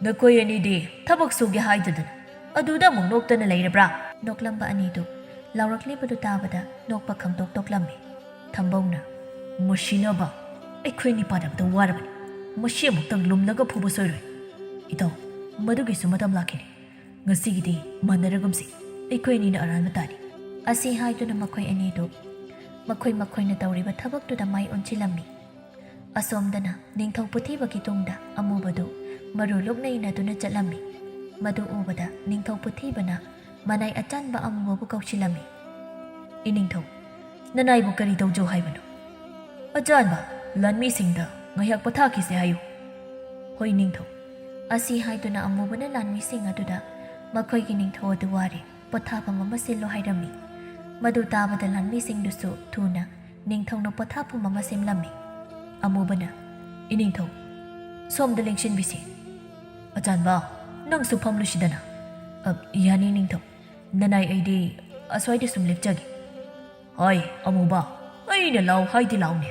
"ꯅꯈꯣꯏ ꯑꯅꯤꯗꯤ ꯊꯕꯛ ꯁꯨꯒꯦ ꯍꯥꯏꯗꯗꯅ ꯑꯗꯨꯗ ꯑꯃꯨꯛ ꯅꯣꯛꯇꯅ ꯂꯩꯔꯕ꯭ꯔꯥ?" ꯅꯣꯛꯂꯝꯕ ꯑꯅꯤꯗꯨ ꯂꯥꯎꯔꯛꯂꯤꯕꯗꯨ ꯇꯥꯕꯗ ꯅꯣꯛꯄ ꯈꯪꯇꯣꯛ ꯇꯣꯛꯂꯝꯃꯤ꯫ ꯊꯝꯕꯧꯅ, "ꯃꯁꯤꯅꯕ ꯑꯩꯈꯣꯏꯅꯤ ꯄꯥꯗꯕꯗ ꯋꯥꯔꯕꯅꯤ꯫ ꯃꯁꯤ ꯑꯃꯨꯛꯇꯪ ꯂꯨꯝꯂꯒ ꯐꯨꯕ ꯁꯣꯏꯔꯣꯏ꯫ ꯏꯇꯥꯎ, ꯃꯗꯨꯒꯤꯁꯨ ꯃꯇꯝ ꯂꯥꯛꯈꯤꯅꯤ꯫ ꯉꯁꯤꯒꯤꯗꯤ ꯃꯥꯟꯅꯔꯒꯨꯝꯁꯤ꯫ ꯑꯩꯈꯣꯏ ꯑꯅꯤꯅ ꯑꯔꯥꯟꯕ ꯇꯥꯔꯤ꯫" ꯑꯁꯤ ꯍꯥꯏꯗꯨꯅ ꯃꯈꯣꯏ ꯑꯅꯤꯗꯨ ꯃꯈꯣꯏ ꯃꯈꯣꯏꯅ ꯇꯧꯔꯤꯕ ꯊꯕꯛꯇꯨꯗ ꯃꯥꯏ ꯑꯣꯟꯁꯤꯜꯂꯝꯃꯤ꯫ ꯑꯁꯣꯝꯗꯅ ꯅꯤꯡꯊꯧ ꯄꯨꯊꯤꯕꯒꯤ ꯇꯨꯡꯗ ꯑꯃꯨꯕꯗꯨ ꯃꯔꯨ ꯂꯨꯛꯅ ꯏꯟꯅꯗꯨꯅ ꯆꯠꯂꯝꯃꯤ꯫ ꯃꯗꯨ ꯎꯕꯗ ꯅꯤꯡꯊꯧ ꯄꯨꯊꯤꯕꯅ ꯃꯅꯥꯏ ꯑꯆꯥꯟꯕ ꯑꯃꯨꯕꯕꯨ ꯀꯧꯁꯤꯜꯂꯝꯃꯤ꯫ "ꯏꯅꯤꯡꯊꯧ, ꯅꯅꯥꯏꯕꯨ ꯀꯔꯤ ꯇꯧꯖꯧ ꯍꯥꯏꯕꯅꯣ?" "ꯑꯆꯥꯟꯕ, ꯂꯥꯟꯃꯤꯁꯤꯡꯗ ꯉꯥꯏꯍꯥꯛ ꯄꯣꯊꯥꯈꯤꯁꯦ ꯍꯥꯏꯌꯨ꯫" "ꯍꯣꯏ ꯅꯤꯡꯊꯧ꯫" ꯑꯁꯤ ꯍꯥꯏꯗꯨꯅ ꯑꯃꯨꯕꯅ ꯂꯥꯟꯃꯤꯁꯤꯡ ꯑꯗꯨꯗ ꯃꯈꯣꯏꯒꯤ ꯅꯤꯡꯊꯧ ꯑꯗꯨ ꯋꯥꯔꯦ, ꯄꯣꯊꯥꯐꯝ ꯑꯃ ꯁꯤꯜꯂꯣ ꯍꯥꯏꯔꯝꯃꯤ꯫ ꯃꯗꯨ ꯇꯥꯕꯗ ꯂꯥꯟꯃꯤꯁꯤꯡꯗꯨꯁꯨ ꯊꯨꯅ ꯅꯤꯡꯊꯧꯅ ꯄꯣꯊꯥꯐꯝ ꯑꯃ ꯁꯦꯝꯂꯝꯃꯤ꯫ ꯑꯃꯨꯕꯅ, "ꯏꯅꯤꯡꯊꯧ, ꯁꯣꯝꯗ ꯂꯦꯡꯁꯤꯟꯕꯤꯁꯤ꯫ ꯑꯆꯥꯟꯕ, ꯅꯪꯁꯨ ꯐꯝꯂꯨꯁꯤꯗꯅ꯫" "ꯑ, ꯌꯥꯅꯤ ꯅꯤꯡꯊꯧ꯫ ꯅꯅꯥꯏ ꯑꯩꯗꯤ ꯑꯁ꯭ꯋꯥꯏꯗ ꯁꯨꯝ ꯂꯦꯞꯆꯒꯦ꯫" "ꯍꯣꯏ, ꯑꯃꯨꯕ, ꯑꯩꯅ ꯂꯥꯎ ꯍꯥꯏꯗꯤ ꯂꯥꯎꯅꯦ꯫"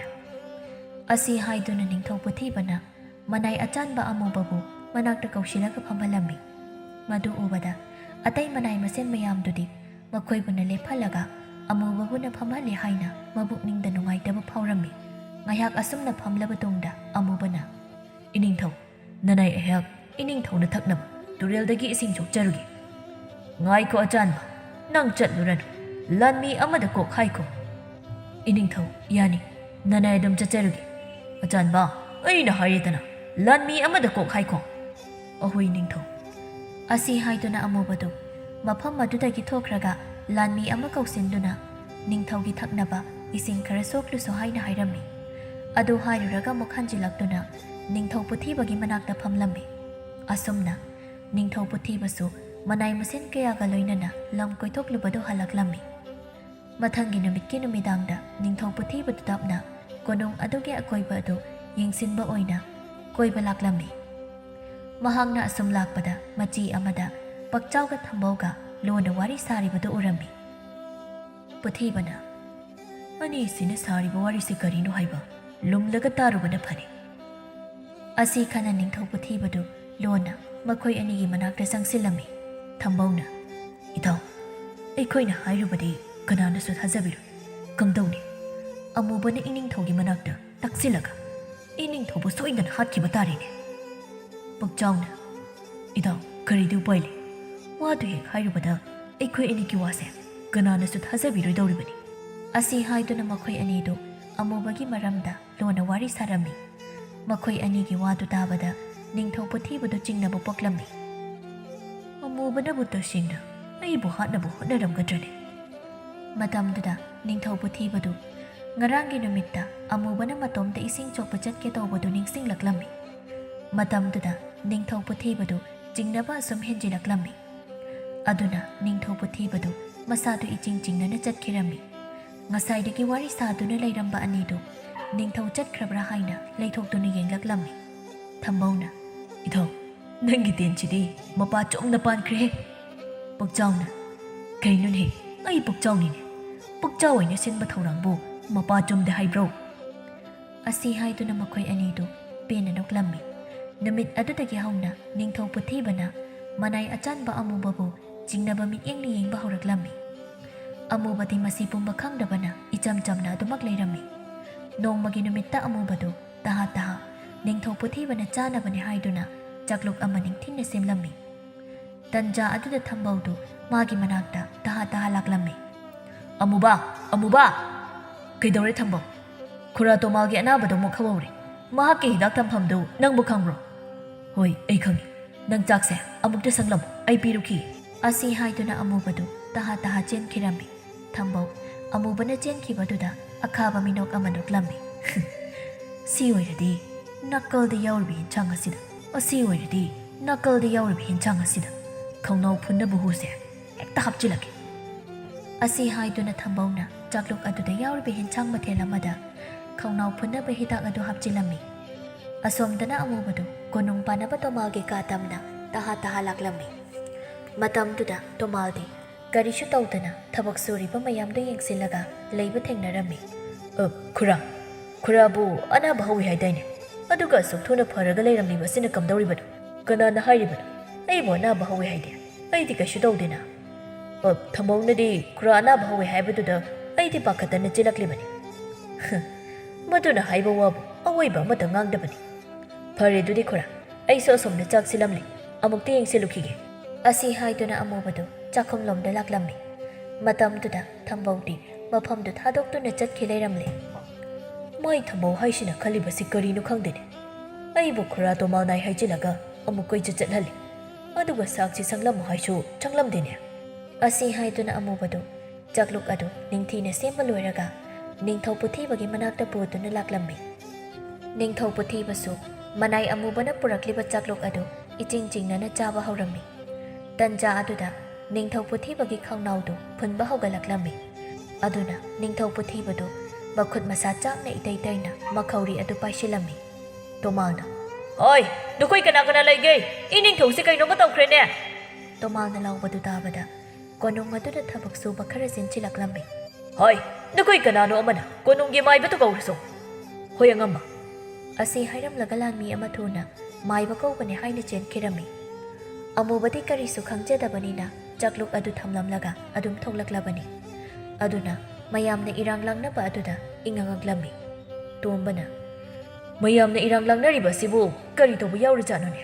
ꯑꯁꯤ ꯍꯥꯏꯗꯨꯅ ꯅꯤꯡꯊꯧ ꯄꯨꯊꯤꯕꯅ ꯃꯅꯥꯏ ꯑꯆꯥꯟꯕ ꯑꯃꯨꯕꯕꯨ ꯃꯅꯥꯛꯇ ꯀꯧꯁꯤꯜꯂꯒ ꯐꯝꯍꯜꯂꯝꯃꯤ꯫ ꯃꯗꯨ ꯎꯕꯗ ꯑꯇꯩ ꯃꯅꯥꯏ ꯃꯁꯦꯟ ꯃꯌꯥꯝꯗꯨꯗꯤ ꯃꯈꯣꯏꯕꯨꯅ ꯂꯦꯞꯍꯜꯂꯒ ꯑꯃꯨꯕꯕꯨꯅ ꯐꯝꯍꯜꯂꯦ ꯍꯥꯏꯅ ꯃꯕꯨꯛꯅꯤꯡꯗ ꯅꯨꯡꯉꯥꯏꯇꯕ ꯐꯥꯎꯔꯝꯃꯤ꯫ ꯉꯥꯏꯍꯥꯛ ꯑꯁꯨꯝꯅ ꯐꯝꯂꯕ ꯇꯨꯡꯗ ꯑꯃꯨꯕꯅ, "ꯏꯅꯤꯡꯊꯧ, ꯅꯅꯥꯏ ꯑꯩꯍꯥꯛ ꯏꯅꯤꯡꯊꯧꯅ ꯊꯛꯅꯕ ꯇꯨꯔꯦꯜꯗꯒꯤ ꯏꯁꯤꯡ ꯁꯣꯛꯆꯔꯨꯒꯦ꯫" "ꯉꯥꯏꯈꯣ ꯑꯆꯥꯟꯕ, ꯅꯪ ꯆꯠꯂꯨꯔꯅꯨ꯫ ꯂꯥꯟꯃꯤ ꯑꯃꯗ ꯀꯣꯛ ꯍꯥꯏꯈꯣ꯫" "ꯏꯅꯤꯡꯊꯧ, ꯌꯥꯅꯤ꯫ ꯅꯅꯥꯏ ꯑꯗꯨꯝ ꯆꯠꯆꯔꯨꯒꯦ꯫" "ꯑꯆꯥꯟꯕ, ꯑꯩꯅ ꯍꯥꯏꯔꯦꯗꯅ, ꯂꯥꯟꯃꯤ ꯑꯃꯗ ꯀꯣꯛ ꯍꯥꯏꯈꯣ꯫" "ꯑꯍꯣꯏ ꯅꯤꯡꯊꯧ꯫" ꯑꯁꯤ ꯍꯥꯏꯗꯨꯅ ꯑꯃꯨꯕꯗꯨ ꯃꯐꯝ ꯑꯗꯨꯗꯒꯤ ꯊꯣꯛꯈ꯭ꯔꯒ ꯂꯥꯟꯃꯤ ꯑꯃ ꯀꯧꯁꯤꯟꯗꯨꯅ ꯅꯤꯡꯊꯧꯒꯤ ꯊꯛꯅꯕ ꯏꯁꯤꯡ ꯈꯔ ꯁꯣꯛꯂꯨꯁꯣ ꯍꯥꯏꯅ ꯍꯥꯏꯔꯝꯃꯤ꯫ ꯑꯗꯨ ꯍꯥꯏꯔꯨꯔꯒ ꯑꯃꯨꯛ ꯍꯟꯖꯤꯜꯂꯛꯇꯨꯅ ꯅꯤꯡꯊꯧ ꯄꯨꯊꯤꯕꯒꯤ ꯃꯅꯥꯛꯇ ꯐꯝꯂꯝꯃꯤ꯫ ꯑꯁꯨꯝꯅ ꯅꯤꯡꯊꯧ ꯄꯨꯊꯤꯕꯁꯨ ꯃꯅꯥꯏ ꯃꯁꯦꯟ ꯀꯌꯥꯒ ꯂꯣꯏꯅꯅ ꯂꯝ ꯀꯣꯏꯊꯣꯛꯂꯨꯕꯗꯨ ꯍꯜꯂꯛꯂꯝꯃꯤ꯫ ꯃꯊꯪꯒꯤ ꯅꯨꯃꯤꯠꯀꯤ ꯅꯨꯃꯤꯗꯥꯡꯗ ꯅꯤꯡꯊꯧ ꯄꯨꯊꯤꯕꯗꯨ ꯇꯞꯅ ꯀꯣꯅꯨꯡ ꯑꯗꯨꯒꯤ ꯑꯀꯣꯏꯕ ꯑꯗꯨ ꯌꯦꯡꯁꯤꯟꯕ ꯑꯣꯏꯅ ꯀꯣꯏꯕ ꯂꯥꯛꯂꯝꯃꯤ꯫ ꯃꯍꯥꯛꯅ ꯑꯁꯨꯝ ꯂꯥꯛꯄꯗ ꯃꯆꯤ ꯑꯃꯗ ꯄꯛꯆꯥꯎꯒ ꯊꯝꯕꯧꯒ ꯂꯣꯟꯅ ꯋꯥꯔꯤ ꯁꯥꯔꯤꯕꯗꯨ ꯎꯔꯝꯃꯤ꯫ ꯄꯨꯊꯤꯕꯅ, "ꯑꯅꯤꯁꯤꯅ ꯁꯥꯔꯤꯕ ꯋꯥꯔꯤꯁꯤ ꯀꯔꯤꯅꯣ ꯍꯥꯏꯕ ꯂꯨꯝꯂꯒ ꯇꯥꯔꯨꯕꯅ ꯐꯔꯦ꯫" ꯑꯁꯤ ꯈꯟꯅ ꯅꯤꯡꯊꯧ ꯄꯨꯊꯤꯕꯗꯨ ꯂꯣꯟꯅ ꯃꯈꯣꯏ ꯑꯅꯤꯒꯤ ꯃꯅꯥꯛꯇ ꯆꯪꯁꯤꯜꯂꯝꯃꯤ꯫ ꯊꯝꯕꯧꯅ, "ꯏꯇꯥꯎ, ꯑꯩꯈꯣꯏꯅ ꯍꯥꯏꯔꯨꯕꯗꯤ ꯀꯅꯥꯅꯁꯨ ꯊꯥꯖꯕꯤꯔꯣꯏ꯫ ꯀꯝꯗꯧꯅꯤ? ꯑꯃꯨꯕꯅ ꯏꯅꯤꯡꯊꯧꯒꯤ ꯃꯅꯥꯛꯇ ꯇꯛꯁꯤꯜꯂꯒ ꯏꯅꯤꯡꯊꯧꯕꯨ ꯁꯣꯏꯗꯅ ꯍꯥꯠꯈꯤꯕ ꯇꯥꯔꯦꯅꯦ꯫" ꯄꯛꯆꯥꯎꯅ, "ꯏꯇꯥꯎ, ꯀꯔꯤꯗꯤ ꯎꯄꯥꯏ ꯂꯩ? ꯋꯥꯗꯨ ꯍꯦꯛ ꯍꯥꯏꯔꯨꯕꯗ ꯑꯩꯈꯣꯏ ꯑꯅꯤꯒꯤ ꯋꯥꯁꯦ ꯀꯅꯥꯅꯁꯨ ꯊꯥꯖꯕꯤꯔꯣꯏꯗꯧꯔꯤꯕꯅꯤ꯫" ꯑꯁꯤ ꯍꯥꯏꯗꯨꯅ ꯃꯈꯣꯏ ꯑꯅꯤꯗꯨ ꯑꯃꯨꯕꯒꯤ ꯃꯔꯝꯗ ꯂꯣꯟꯅ ꯋꯥꯔꯤ ꯁꯥꯔꯝꯃꯤ꯫ ꯃꯈꯣꯏ ꯑꯅꯤꯒꯤ ꯋꯥꯗꯨ ꯇꯥꯕꯗ ꯅꯤꯡꯊꯧ ꯄꯨꯊꯤꯕꯗꯨ ꯆꯤꯡꯅꯕ ꯄꯣꯛꯂꯝꯃꯤ꯫ "ꯑꯃꯨꯕꯅꯕꯨ ꯇꯁꯦꯡꯅ ꯑꯩꯕꯨ ꯍꯥꯠꯅꯕ ꯍꯣꯠꯅꯔꯝꯒꯗ꯭ꯔꯅꯦ? ꯃꯇꯝꯗꯨꯗ ꯅꯤꯡꯊꯧ ꯄꯨꯊꯤꯕꯗꯨ ꯉꯔꯥꯡꯒꯤ ꯅꯨꯃꯤꯠꯇ ꯑꯃꯨꯕꯅ ꯃꯇꯣꯝꯇ ꯏꯁꯤꯡ ꯆꯣꯛꯄ ꯆꯠꯀꯦ ꯇꯧꯕꯗꯨ ꯅꯤꯡꯁꯤꯡꯂꯛꯂꯝꯃꯤ꯫ ꯃꯇꯝꯗꯨꯗ ꯅꯤꯡꯊꯧ ꯄꯨꯊꯤꯕꯗꯨ ꯆꯤꯡꯅꯕ ꯑꯁꯨꯝ ꯍꯦꯟꯖꯤꯜꯂꯛꯂꯝꯃꯤ꯫ ꯑꯗꯨꯅ ꯅꯤꯡꯊꯧ ꯄꯨꯊꯤꯕꯗꯨ ꯃꯁꯥꯗꯨ ꯏꯆꯤꯡ ꯆꯤꯡꯅꯅ ꯆꯠꯈꯤꯔꯝꯃꯤ꯫ ꯉꯁꯥꯏꯗꯒꯤ ꯋꯥꯔꯤ ꯁꯥꯗꯨꯅ ꯂꯩꯔꯝꯕ ꯑꯅꯤꯗꯨ ꯅꯤꯡꯊꯧ ꯆꯠꯈ꯭ꯔꯕ꯭ꯔꯥ ꯍꯥꯏꯅ ꯂꯩꯊꯣꯛꯇꯨꯅ ꯌꯦꯡꯂꯛꯂꯝꯃꯤ꯫ ꯊꯝꯕꯧꯅ, "ꯏꯊꯧ, ꯅꯪꯒꯤ ꯇꯦꯟꯁꯤꯗꯤ ꯃꯄꯥ ꯆꯨꯝꯅ ꯄꯥꯟꯈ꯭ꯔꯦꯍꯦ!" ꯄꯨꯛꯆꯥꯎꯅ, "ꯀꯩꯅꯣꯅꯦ, ꯑꯩ ꯄꯨꯛꯆꯥꯎꯅꯤꯅꯦ꯫ ꯄꯨꯛꯆꯥꯎ ꯑꯣꯏꯅ ꯁꯤꯟꯕ ꯊꯧꯔꯥꯡꯕꯨ ꯃꯄꯥ ꯆꯨꯝꯗꯦ ꯍꯥꯏꯕ꯭ꯔꯣ?" ꯑꯁꯤ ꯍꯥꯏꯗꯨꯅ ꯃꯈꯣꯏ ꯑꯅꯤꯗꯨ ꯄꯦꯟꯅ ꯅꯣꯛꯂꯝꯃꯤ꯫ ꯅꯨꯃꯤꯠ ꯑꯗꯨꯗꯒꯤ ꯍꯧꯅ ꯅꯤꯡꯊꯧ ꯄꯨꯊꯤꯕꯅ ꯃꯅꯥꯏ ꯑꯆꯥꯟꯕ ꯑꯃꯨꯕꯕꯨ ꯆꯤꯡꯅꯕ ꯃꯤꯠꯌꯦꯡꯅ ꯌꯦꯡꯕ ꯍꯧꯔꯛꯂꯝꯃꯤ꯫ ꯑꯃꯨꯕꯗꯤ ꯃꯁꯤ ꯄꯨꯝꯕ ꯈꯪꯗꯕꯅ ꯏꯆꯝ ꯆꯝꯅ ꯑꯗꯨꯃꯛ ꯂꯩꯔꯝꯃꯤ꯫ ꯅꯣꯡꯃꯒꯤ ꯅꯨꯃꯤꯠꯇ ꯑꯃꯨꯕꯗꯨ ꯇꯍꯥ ꯇꯍꯥ ꯅꯤꯡꯊꯧ ꯄꯨꯊꯤꯕꯅ ꯆꯥꯅꯕꯅꯤ ꯍꯥꯏꯗꯨꯅ ꯆꯥꯛꯂꯨꯛ ꯑꯃ ꯅꯤꯡꯊꯤꯅ ꯁꯦꯝꯂꯝꯃꯤ꯫ ꯇꯟꯖꯥ ꯑꯗꯨꯗ ꯊꯝꯕꯧꯗꯨ ꯃꯥꯒꯤ ꯃꯅꯥꯛꯇ ꯇꯍꯥ ꯇꯍꯥ ꯂꯥꯛꯂꯝꯃꯤ꯫ "ꯑꯃꯨꯕ! ꯑꯃꯨꯕ!" "ꯀꯩꯗꯧꯔꯦ ꯊꯝꯕꯧ?" "ꯈꯨꯔꯥ ꯇꯣꯃꯥꯜꯒꯤ ꯑꯅꯥꯕꯗꯣ ꯑꯃꯨꯛ ꯈꯥꯎꯍꯧꯔꯦ꯫ ꯃꯍꯥꯛꯀꯤ ꯍꯤꯗꯥꯛ ꯊꯝꯐꯝꯗꯨ ꯅꯪꯕꯨ ꯈꯪꯕ꯭ꯔꯣ?" "ꯍꯣꯏ, ꯑꯩ ꯈꯪꯏ꯫ ꯅꯪ ꯆꯥꯛꯁꯦ ꯑꯃꯨꯛꯇ ꯁꯪꯂꯝꯃꯨ, ꯑꯩ ꯄꯤꯔꯨꯈꯤ꯫" ꯑꯁꯤ ꯍꯥꯏꯗꯨꯅ ꯑꯃꯨꯕꯗꯨ ꯇꯍꯥ ꯇꯍꯥ ꯆꯦꯟꯈꯤꯔꯝꯃꯤ꯫ ꯊꯝꯕꯧ ꯑꯃꯨꯕꯅ ꯆꯦꯟꯈꯤꯕꯗꯨꯗ ꯑꯈꯥꯕ ꯃꯤꯅꯣꯛ ꯑꯃ ꯅꯣꯛꯂꯝꯃꯤ꯫ "ꯁꯤ ꯑꯣꯏꯔꯗꯤ ꯅꯥꯀꯜꯗ ꯌꯥꯎꯔꯤꯕ ꯌꯦꯟꯁꯥꯡ ꯑꯁꯤꯗ, ꯑꯁꯤ ꯑꯣꯏꯔꯗꯤ ꯅꯥꯀꯜꯗ ꯌꯥꯎꯔꯤꯕ ꯌꯦꯟꯁꯥꯡ ꯑꯁꯤꯗ ꯈꯣꯡꯅꯥꯎ ꯐꯨꯟꯅꯕ ꯍꯨꯁꯦ ꯍꯦꯛꯇ ꯍꯥꯞꯆꯤꯜꯂꯒꯦ꯫" ꯑꯁꯤ ꯍꯥꯏꯗꯨꯅ ꯊꯝꯕꯧꯅ ꯆꯥꯛꯂꯨꯛ ꯑꯗꯨꯗ ꯌꯥꯎꯔꯤꯕ ꯌꯦꯟꯁꯥꯡ ꯃꯊꯦꯜ ꯑꯃꯗ ꯈꯣꯡꯅꯥꯎ ꯐꯨꯟꯅꯕ ꯍꯤꯗꯥꯛ ꯑꯗꯨ ꯍꯥꯞꯆꯤꯜꯂꯝꯃꯤ꯫ ꯑꯁꯣꯝꯗꯅ ꯑꯃꯨꯕꯗꯨ ꯀꯣꯅꯨꯡ ꯄꯥꯟꯅꯕ ꯇꯣꯃꯥꯜꯒꯤ ꯀꯥ ꯇꯝꯅ ꯇꯍꯥ ꯇꯍꯥ ꯂꯥꯛꯂꯝꯃꯤ꯫ ꯃꯇꯝꯗꯨꯗ ꯇꯣꯃꯥꯜꯗꯤ ꯀꯔꯤꯁꯨ ꯇꯧꯗꯅ ꯊꯕꯛ ꯁꯨꯔꯤꯕ ꯃꯌꯥꯝꯗꯨ ꯌꯦꯡꯁꯤꯜꯂꯒ ꯂꯩꯕ ꯊꯦꯡꯅꯔꯝꯃꯤ꯫ "ꯑ, ꯈꯨꯔꯥ, ꯈꯨꯔꯥꯕꯨ ꯑꯅꯥꯕ ꯍꯧꯏ ꯍꯥꯏꯗꯥꯏꯅꯦ? ꯑꯗꯨꯒ ꯑꯁꯨꯛ ꯊꯨꯅ ꯐꯔꯒ ꯂꯩꯔꯝꯂꯤꯕꯁꯤꯅ ꯀꯝꯗꯧꯔꯤꯕꯅꯣ? ꯀꯅꯥꯅ ꯍꯥꯏꯔꯤꯕꯅꯣ? ꯑꯩꯕꯨ ꯑꯅꯥꯕ ꯍꯧꯏ ꯍꯥꯏꯗꯦ꯫ ꯑꯩꯗꯤ ꯀꯩꯁꯨ ꯇꯧꯗꯦꯅ꯫" "ꯑ, ꯊꯝꯕꯧꯅꯗꯤ ꯈꯨꯔꯥ ꯑꯅꯥꯕ ꯍꯧꯏ ꯍꯥꯏꯕꯗꯨꯗ ꯑꯩꯗꯤ ꯄꯥꯈꯠꯇꯅ ꯆꯦꯜꯂꯛꯂꯤꯕꯅꯤ꯫" "ꯍ, ꯃꯗꯨꯅ ꯍꯥꯏꯕ ꯋꯥꯕꯨ ꯑꯋꯣꯏꯕ ꯑꯃꯠꯇ ꯉꯥꯡꯗꯕꯅꯤ꯫ ꯐꯔꯦ ꯑꯗꯨꯗꯤ ꯈꯨꯔꯥ, ꯑꯩꯁꯨ ꯑꯁꯣꯝꯗ ꯆꯥꯛ ꯁꯤꯜꯂꯝꯂꯤ, ꯑꯃꯨꯛꯇ ꯌꯦꯡꯁꯤꯜꯂꯨꯈꯤꯒꯦ꯫" ꯑꯁꯤ ꯍꯥꯏꯗꯨꯅ ꯑꯃꯨꯕꯗꯨ ꯆꯥꯛꯈꯨꯝꯂꯣꯝꯗ ꯂꯥꯛꯂꯝꯃꯤ꯫ ꯃꯇꯝꯗꯨꯗ ꯊꯝꯕꯧꯗꯤ ꯃꯐꯝꯗꯨ ꯊꯥꯗꯣꯛꯇꯨꯅ ꯆꯠꯈꯤ ꯂꯩꯔꯝꯂꯦ꯫ "ꯃꯥꯏ ꯊꯝꯕꯧ ꯍꯥꯏꯁꯤꯅ ꯈꯜꯂꯤꯕꯁꯤ ꯀꯔꯤꯅꯣ ꯈꯪꯗꯦꯅꯦ꯫ ꯑꯩꯕꯨ ꯈꯨꯔꯥ ꯇꯣꯃꯥꯜ ꯅꯥꯏ ꯍꯥꯏꯖꯤꯜꯂꯒ ꯑꯃꯨꯛ ꯀꯣꯏꯆꯠ ꯆꯠꯍꯜꯂꯤ꯫ ꯑꯗꯨꯒ ꯆꯥꯛꯁꯤ ꯁꯪꯂꯝꯃꯨ ꯍꯥꯏꯁꯨ ꯁꯪꯂꯝꯗꯦꯅꯦ꯫ ꯑꯁꯤ ꯍꯥꯏꯗꯨꯅ ꯑꯃꯨꯕꯗꯨ ꯆꯥꯛꯂꯨꯛ ꯑꯗꯨ ꯅꯤꯡꯊꯤꯅ ꯁꯦꯝꯕ ꯂꯣꯏꯔꯒ ꯅꯤꯡꯊꯧ ꯄꯨꯊꯤꯕꯒꯤ ꯃꯅꯥꯛꯇ ꯄꯨꯗꯨꯅ ꯂꯥꯛꯂꯝꯃꯤ꯫ ꯅꯤꯡꯊꯧ ꯄꯨꯊꯤꯕꯁꯨ ꯃꯅꯥꯏ ꯑꯃꯨꯕꯅ ꯄꯨꯔꯛꯂꯤꯕ ꯆꯥꯛꯂꯨꯛ ꯑꯗꯨ ꯏꯆꯤꯡ ꯆꯤꯡꯅꯅ ꯆꯥꯕ ꯍꯧꯔꯝꯃꯤ꯫ ꯇꯟꯖꯥ ꯑꯗꯨꯗ ꯅꯤꯡꯊꯧ ꯄꯨꯊꯤꯕꯒꯤ ꯈꯧꯅꯥꯎꯗꯨ ꯐꯨꯟꯕ ꯍꯧꯒꯠꯂꯛꯂꯝꯃꯤ꯫ ꯑꯗꯨꯅ ꯅꯤꯡꯊꯧ ꯄꯨꯊꯤꯕꯗꯨ ꯃꯈꯨꯠ ꯃꯁꯥ ꯆꯥꯛꯅ ꯏꯇꯩ ꯇꯩꯅ ꯃꯈꯧꯔꯤ ꯑꯗꯨ ꯄꯥꯏꯁꯤꯜꯂꯝꯃꯤ꯫ ꯇꯣꯃꯥꯜꯅ, "ꯍꯣꯏ, ꯅꯈꯣꯏ ꯀꯅꯥ ꯀꯅꯥ ꯂꯩꯒꯦ? ꯏꯅꯤꯡꯊꯧꯁꯤ ꯀꯩꯅꯣꯝꯃ ꯇꯧꯈ꯭ꯔꯦꯅꯦ!" ꯇꯣꯃꯥꯜꯅ ꯂꯥꯎꯕꯗꯨ ꯇꯥꯕꯗ ꯀꯣꯅꯨꯡ ꯑꯗꯨꯗ ꯊꯕꯛ ꯁꯨꯕ ꯈꯔ ꯆꯦꯟꯁꯤꯜꯂꯛꯂꯝꯃꯤ꯫ "ꯍꯣꯏ, ꯅꯈꯣꯏ ꯀꯅꯥꯅꯣ ꯑꯃꯅ ꯀꯣꯅꯨꯡꯒꯤ ꯃꯥꯏꯕꯗꯨ ꯀꯧꯔꯁꯨ꯫ ꯍꯣꯏ, ꯑꯉꯝꯕ!" ꯑꯁꯤ ꯍꯥꯏꯔꯝꯂꯒ ꯂꯥꯟꯃꯤ ꯑꯃ ꯊꯨꯅ ꯃꯥꯏꯕ ꯀꯧꯕꯅꯤ ꯍꯥꯏꯅ ꯆꯦꯟꯈꯤꯔꯝꯃꯤ꯫ ꯑꯃꯨꯕꯗꯤ ꯀꯔꯤꯁꯨ ꯈꯪꯖꯗꯕꯅꯤꯅ ꯆꯥꯛꯂꯨꯛ ꯑꯗꯨ ꯊꯝꯂꯝꯂꯒ ꯑꯗꯨꯝ ꯊꯣꯛꯂꯛꯂꯕꯅꯤ꯫ ꯑꯗꯨꯅ ꯃꯌꯥꯝꯅ ꯏꯔꯥꯡ ꯂꯥꯡꯅꯕ ꯑꯗꯨꯗ ꯏꯉꯛ ꯉꯛꯂꯝꯃꯤ꯫ ꯇꯣꯝꯕꯅ, "ꯃꯌꯥꯝꯅ ꯏꯔꯥꯡ ꯂꯥꯡꯅꯔꯤꯕ ꯑꯁꯤꯕꯨ ꯀꯔꯤ ꯇꯧꯕ ꯌꯥꯎꯔꯖꯥꯠꯅꯣꯅꯦ?"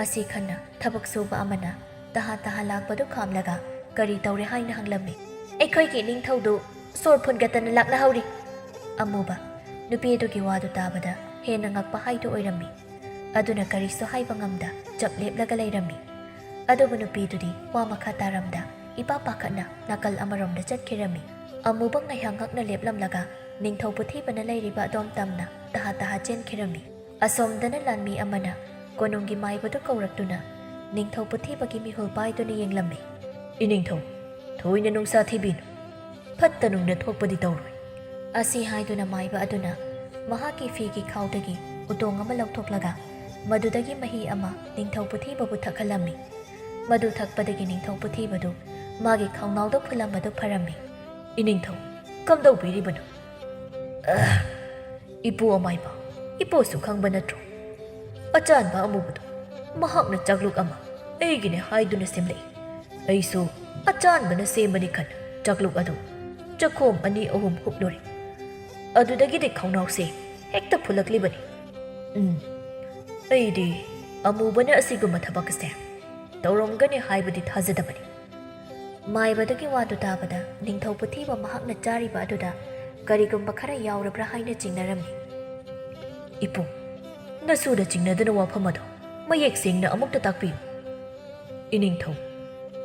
ꯑꯁꯤ ꯈꯟꯅ ꯊꯕꯛ ꯁꯨꯕ ꯑꯃꯅ ꯇꯍꯥ ꯇꯍꯥ ꯂꯥꯛꯄꯗꯨ ꯈꯥꯝꯂꯒ ꯀꯔꯤ ꯇꯧꯔꯦ ꯍꯥꯏꯅ ꯍꯪꯂꯝꯃꯤ꯫ "ꯑꯩꯈꯣꯏꯒꯤ ꯏꯅꯤꯡꯊꯧꯗꯨ ꯁꯣꯔ ꯐꯨꯟꯒꯠꯇꯅ ꯂꯥꯛꯅꯍꯧꯔꯤ!" ꯑꯃꯨꯕ ꯅꯨꯄꯤ ꯑꯗꯨꯒꯤ ꯋꯥꯗꯨ ꯇꯥꯕꯗ ꯍꯦꯟꯅ ꯉꯛꯄ ꯍꯥꯏꯗꯨ ꯑꯣꯏꯔꯝꯃꯤ꯫ ꯑꯗꯨꯅ ꯀꯔꯤꯁꯨ ꯍꯥꯏꯕ ꯉꯝꯗ ꯆꯞ ꯂꯦꯞꯂꯒ ꯂꯩꯔꯝꯃꯤ꯫ ꯑꯗꯨꯕꯨ ꯅꯨꯄꯤꯗꯨꯗꯤ ꯋꯥ ꯃꯈꯥ ꯇꯥꯔꯝꯗ ꯏꯄꯥ ꯄꯥꯈꯠꯅ ꯅꯥꯀꯜ ꯑꯃꯔꯣꯝꯗ ꯆꯠꯈꯤꯔꯝꯃꯤ꯫ ꯑꯃꯨꯕ ꯉꯥꯏꯍꯥꯛ ꯉꯛꯅ ꯂꯦꯞꯂꯝꯂꯒ ꯅꯤꯡꯊꯧ ꯄꯨꯊꯤꯕꯅ ꯂꯩꯔꯤꯕ ꯑꯗꯣꯝ ꯇꯝꯅ ꯇꯍꯥ ꯇꯍꯥ ꯆꯦꯟꯈꯤꯔꯝꯃꯤ꯫ ꯑꯁꯣꯝꯗꯅ ꯂꯥꯟꯃꯤ ꯑꯃꯅ ꯀꯣꯅꯨꯡꯒꯤ ꯃꯥꯏꯕꯗꯨ ꯀꯧꯔꯛꯇꯨꯅ ꯅꯤꯡꯊꯧ ꯄꯨꯊꯤꯕꯒꯤ ꯃꯤꯍꯨꯜ ꯄꯥꯏꯗꯨꯅ ꯌꯦꯡꯂꯝꯃꯤ꯫ "ꯏꯅꯤꯡꯊꯧ, ꯊꯣꯏꯅ ꯅꯨꯡꯁꯥ ꯊꯤꯕꯤꯅꯨ꯫ ꯐꯠꯇ ꯅꯨꯡꯗ ꯊꯣꯛꯄꯗꯤ ꯇꯧꯔꯣꯏ꯫" ꯑꯁꯤ ꯍꯥꯏꯗꯨꯅ ꯃꯥꯏꯕ ꯑꯗꯨꯅ ꯃꯍꯥꯛꯀꯤ ꯐꯤꯒꯤ ꯈꯥꯎꯗꯒꯤ ꯎꯇꯣꯡ ꯑꯃ ꯂꯧꯊꯣꯛꯂꯒ ꯃꯗꯨꯗꯒꯤ ꯃꯍꯤ ꯑꯃ ꯅꯤꯡꯊꯧ ꯄꯨꯊꯤꯕꯕꯨ ꯊꯛꯍꯜꯂꯝꯃꯤ꯫ ꯃꯗꯨ ꯊꯛꯄꯗꯒꯤ ꯅꯤꯡꯊꯧ ꯄꯨꯊꯤꯕꯗꯨ ꯃꯥꯒꯤ ꯈꯧꯅꯥꯎꯗ ꯐꯨꯜꯂꯝꯕꯗꯨ ꯐꯔꯝꯃꯤ꯫ "ꯏꯅꯤꯡꯊꯧ, ꯀꯝꯗꯧꯕꯤꯔꯤꯕꯅꯣ?" "ꯑ, ꯏꯄꯨ ꯑꯃꯥꯏꯕ, ꯏꯄꯨꯁꯨ ꯈꯪꯕ ꯅꯠꯇ꯭ꯔꯣ? ꯑꯆꯥꯟꯕ ꯑꯃꯨꯕꯗꯣ, ꯃꯍꯥꯛꯅ ꯆꯥꯛꯂꯨꯛ ꯑꯃ ꯑꯩꯒꯤꯅꯦ ꯍꯥꯏꯗꯨꯅ ꯁꯦꯝꯂꯛꯏ꯫ ꯑꯩꯁꯨ ꯑꯆꯥꯟꯕꯅ ꯁꯦꯝꯕꯅꯤ ꯈꯟ ꯆꯥꯛꯂꯨꯛ ꯑꯗꯨ ꯆꯈꯣꯝ ꯑꯅꯤ ꯑꯍꯨꯝ ꯍꯨꯞꯂꯨꯔꯦ꯫ ꯑꯗꯨꯗꯒꯤꯗꯤ ꯈꯧꯅꯥꯎꯁꯦ ꯍꯦꯛꯇ ꯐꯨꯜꯂꯛꯂꯤꯕꯅꯤ꯫ ꯎꯝ, ꯑꯩꯗꯤ ꯑꯃꯨꯕꯅ ꯑꯁꯤꯒꯨꯝꯕ ꯊꯕꯛ ꯑꯁꯦ ꯇꯧꯔꯝꯒꯅꯤ ꯍꯥꯏꯕꯗꯤ ꯊꯥꯖꯗꯕꯅꯤ꯫" ꯃꯥꯏꯕꯗꯨꯒꯤ ꯋꯥꯗꯨ ꯇꯥꯕꯗ ꯅꯤꯡꯊꯧ ꯄꯨꯊꯤꯕ ꯃꯍꯥꯛꯅ ꯆꯥꯔꯤꯕ ꯑꯗꯨꯗ ꯀꯔꯤꯒꯨꯝꯕ ꯈꯔ ꯌꯥꯎꯔꯕ꯭ꯔꯥ ꯍꯥꯏꯅ ꯆꯤꯡꯅꯔꯝꯃꯤ꯫ "ꯏꯄꯨ, ꯅꯁꯨꯗ ꯆꯤꯡꯅꯗꯅ ꯋꯥꯐꯝ ꯑꯗꯨ ꯃꯌꯦꯛ ꯁꯦꯡꯅ ꯑꯃꯨꯛꯇ ꯇꯥꯛꯄꯤꯌꯨ꯫" "ꯏꯅꯤꯡꯊꯧ,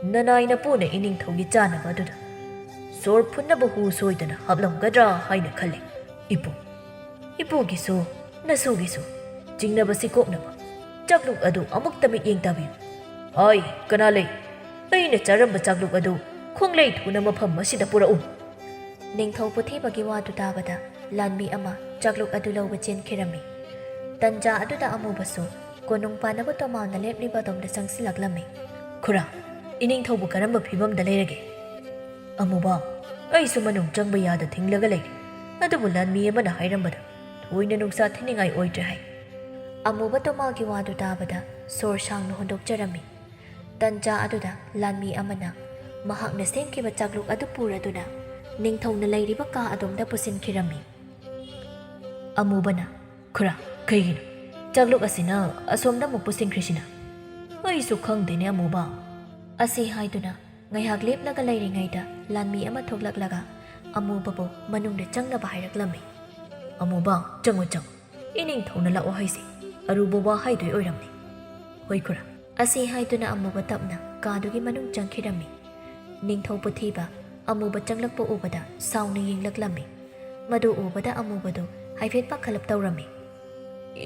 ꯅꯅꯥꯏ ꯅꯄꯨꯅ ꯏꯅꯤꯡꯊꯧꯒꯤ ꯆꯥꯅꯕ ꯑꯗꯨꯗ ꯁꯣꯔ ꯐꯨꯟꯅꯕ ꯍꯨ ꯁꯣꯏꯗꯅ ꯍꯥꯞꯂꯝꯒꯗ꯭ꯔꯥ ꯍꯥꯏꯅ ꯈꯜꯂꯤ꯫ ꯏꯄꯨ, ꯏꯄꯨꯒꯤꯁꯨ ꯅꯁꯨꯒꯤꯁꯨ ꯆꯤꯡꯅꯕꯁꯤ ꯀꯣꯛꯅꯕ ꯆꯥꯛꯂꯨꯛ ꯑꯗꯨ ꯑꯃꯨꯛꯇ ꯃꯤꯠꯌꯦꯡ ꯇꯥꯕꯤꯌꯨ꯫ ꯍꯥꯏ, ꯀꯅꯥ ꯂꯩ? ꯑꯩꯅ ꯆꯥꯔꯝꯕ ꯆꯥꯛꯂꯨꯛ ꯑꯗꯨ ꯈꯣꯡꯂꯩ ꯊꯨꯅ ꯃꯐꯝ ꯑꯁꯤꯗ ꯄꯨꯔꯛꯎ꯫ ꯅꯤꯡꯊꯧ ꯄꯨꯊꯤꯕꯒꯤ ꯋꯥꯗꯨ ꯇꯥꯕꯗ ꯂꯥꯟꯃꯤ ꯑꯃ ꯆꯥꯛꯂꯨꯛ ꯑꯗꯨ ꯂꯧꯕ ꯆꯦꯟꯈꯤꯔꯝꯃꯤ꯫ ꯇꯟꯖꯥ ꯑꯗꯨꯗ ꯑꯃꯨꯕꯁꯨ ꯀꯣꯅꯨꯡ ꯄꯥꯟꯅꯕ ꯇꯣꯃꯥꯜꯅ ꯂꯦꯞꯂꯤꯕ ꯑꯗꯣꯝꯗ ꯆꯪꯁꯤꯜꯂꯛꯂꯝꯃꯤ꯫ ꯈꯨꯔꯥ, ꯏꯅꯤꯡꯊꯧꯕꯨ ꯀꯔꯝꯕ ꯐꯤꯕꯝꯗ ꯂꯩꯔꯒꯦ? ꯑꯃꯨꯕ, ꯑꯩꯁꯨ ꯃꯅꯨꯡ ꯆꯪꯕ ꯌꯥꯗ ꯊꯤꯡꯂꯒ ꯂꯩꯔꯦ꯫ ꯑꯗꯨꯕꯨ ꯂꯥꯟꯃꯤ ꯑꯃꯅ ꯍꯥꯏꯔꯝꯕꯗ ꯊꯣꯏꯅ ꯅꯨꯡꯁꯥ ꯊꯤꯅꯤꯡꯉꯥꯏ ꯑꯣꯏꯗ꯭ꯔꯦ ꯍꯥꯏ꯫ ꯑꯃꯨꯕ ꯇꯣꯃꯥꯜꯒꯤ ꯋꯥꯗꯨ ꯇꯥꯕꯗ ꯁꯣꯔ ꯁꯥꯡꯅ ꯍꯣꯟꯗꯣꯛꯆꯔꯝꯃꯤ꯫ ꯇꯟꯖꯥ ꯑꯗꯨꯗ ꯂꯥꯟꯃꯤ ꯑꯃꯅ ꯃꯍꯥꯛꯅ ꯁꯦꯝꯈꯤꯕ ꯆꯥꯛꯂꯨꯛ ꯑꯗꯨ ꯄꯨꯔꯗꯨꯅ ꯅꯤꯡꯊꯧꯅ ꯂꯩꯔꯤꯕ ꯀꯥ ꯑꯗꯣꯝꯗ ꯄꯨꯁꯤꯟꯈꯤꯔꯝꯃꯤ꯫ ꯑꯃꯨꯕꯅ, ꯈꯨꯔꯥ, ꯀꯩꯒꯤꯅꯣ ꯆꯥꯛꯂꯨꯛ ꯑꯁꯤꯅ ꯑꯁꯣꯝꯗ ꯑꯃꯨꯛ ꯄꯨꯁꯤꯟꯈ꯭ꯔꯤꯁꯤꯅ? ꯑꯩꯁꯨ ꯈꯪꯗꯦꯅꯦ, ꯑꯃꯨꯕ꯫ ꯑꯁꯤ ꯍꯥꯏꯗꯨꯅ ꯉꯥꯏꯍꯥꯛ ꯂꯦꯞꯂꯒ ꯂꯩꯔꯤꯉꯩꯗ ꯂꯥꯟꯃꯤ ꯑꯃ ꯊꯣꯛꯂꯛꯂꯒ ꯑꯃꯨꯕꯕꯨ ꯃꯅꯨꯡꯗ ꯆꯪꯅꯕ ꯍꯥꯏꯔꯛꯂꯝꯃꯤ꯫ ꯑꯃꯨꯕ, ꯆꯪꯉꯣ, ꯆꯪꯉꯣ꯫ ꯏꯅꯤꯡꯊꯧꯅ ꯂꯥꯛꯑꯣ ꯍꯥꯏꯁꯦ ꯑꯔꯨꯕ ꯋꯥ ꯍꯥꯏꯗꯣꯏ ꯑꯣꯏꯔꯝꯅꯤ꯫ ꯍꯣꯏ, ꯈꯨꯔꯥ꯫ ꯑꯁꯤ ꯍꯥꯏꯗꯨꯅ ꯑꯃꯨꯕ ꯇꯞꯅ ꯀꯥꯗꯨꯒꯤ ꯃꯅꯨꯡ ꯆꯪꯈꯤꯔꯝꯃꯤ꯫ ꯅꯤꯡꯊꯧ ꯄꯨꯊꯤꯕ ꯑꯃꯨꯕ ꯆꯪꯂꯛꯄ ꯎꯕꯗ ꯁꯥꯎꯅ ꯌꯦꯡꯂꯛꯂꯝꯃꯤ꯫ ꯃꯗꯨ ꯎꯕꯗ ꯑꯃꯨꯕꯗꯨ ꯍꯥꯏꯐꯦꯠ ꯄꯥꯈꯠꯂꯞ ꯇꯧꯔꯝꯃꯤ꯫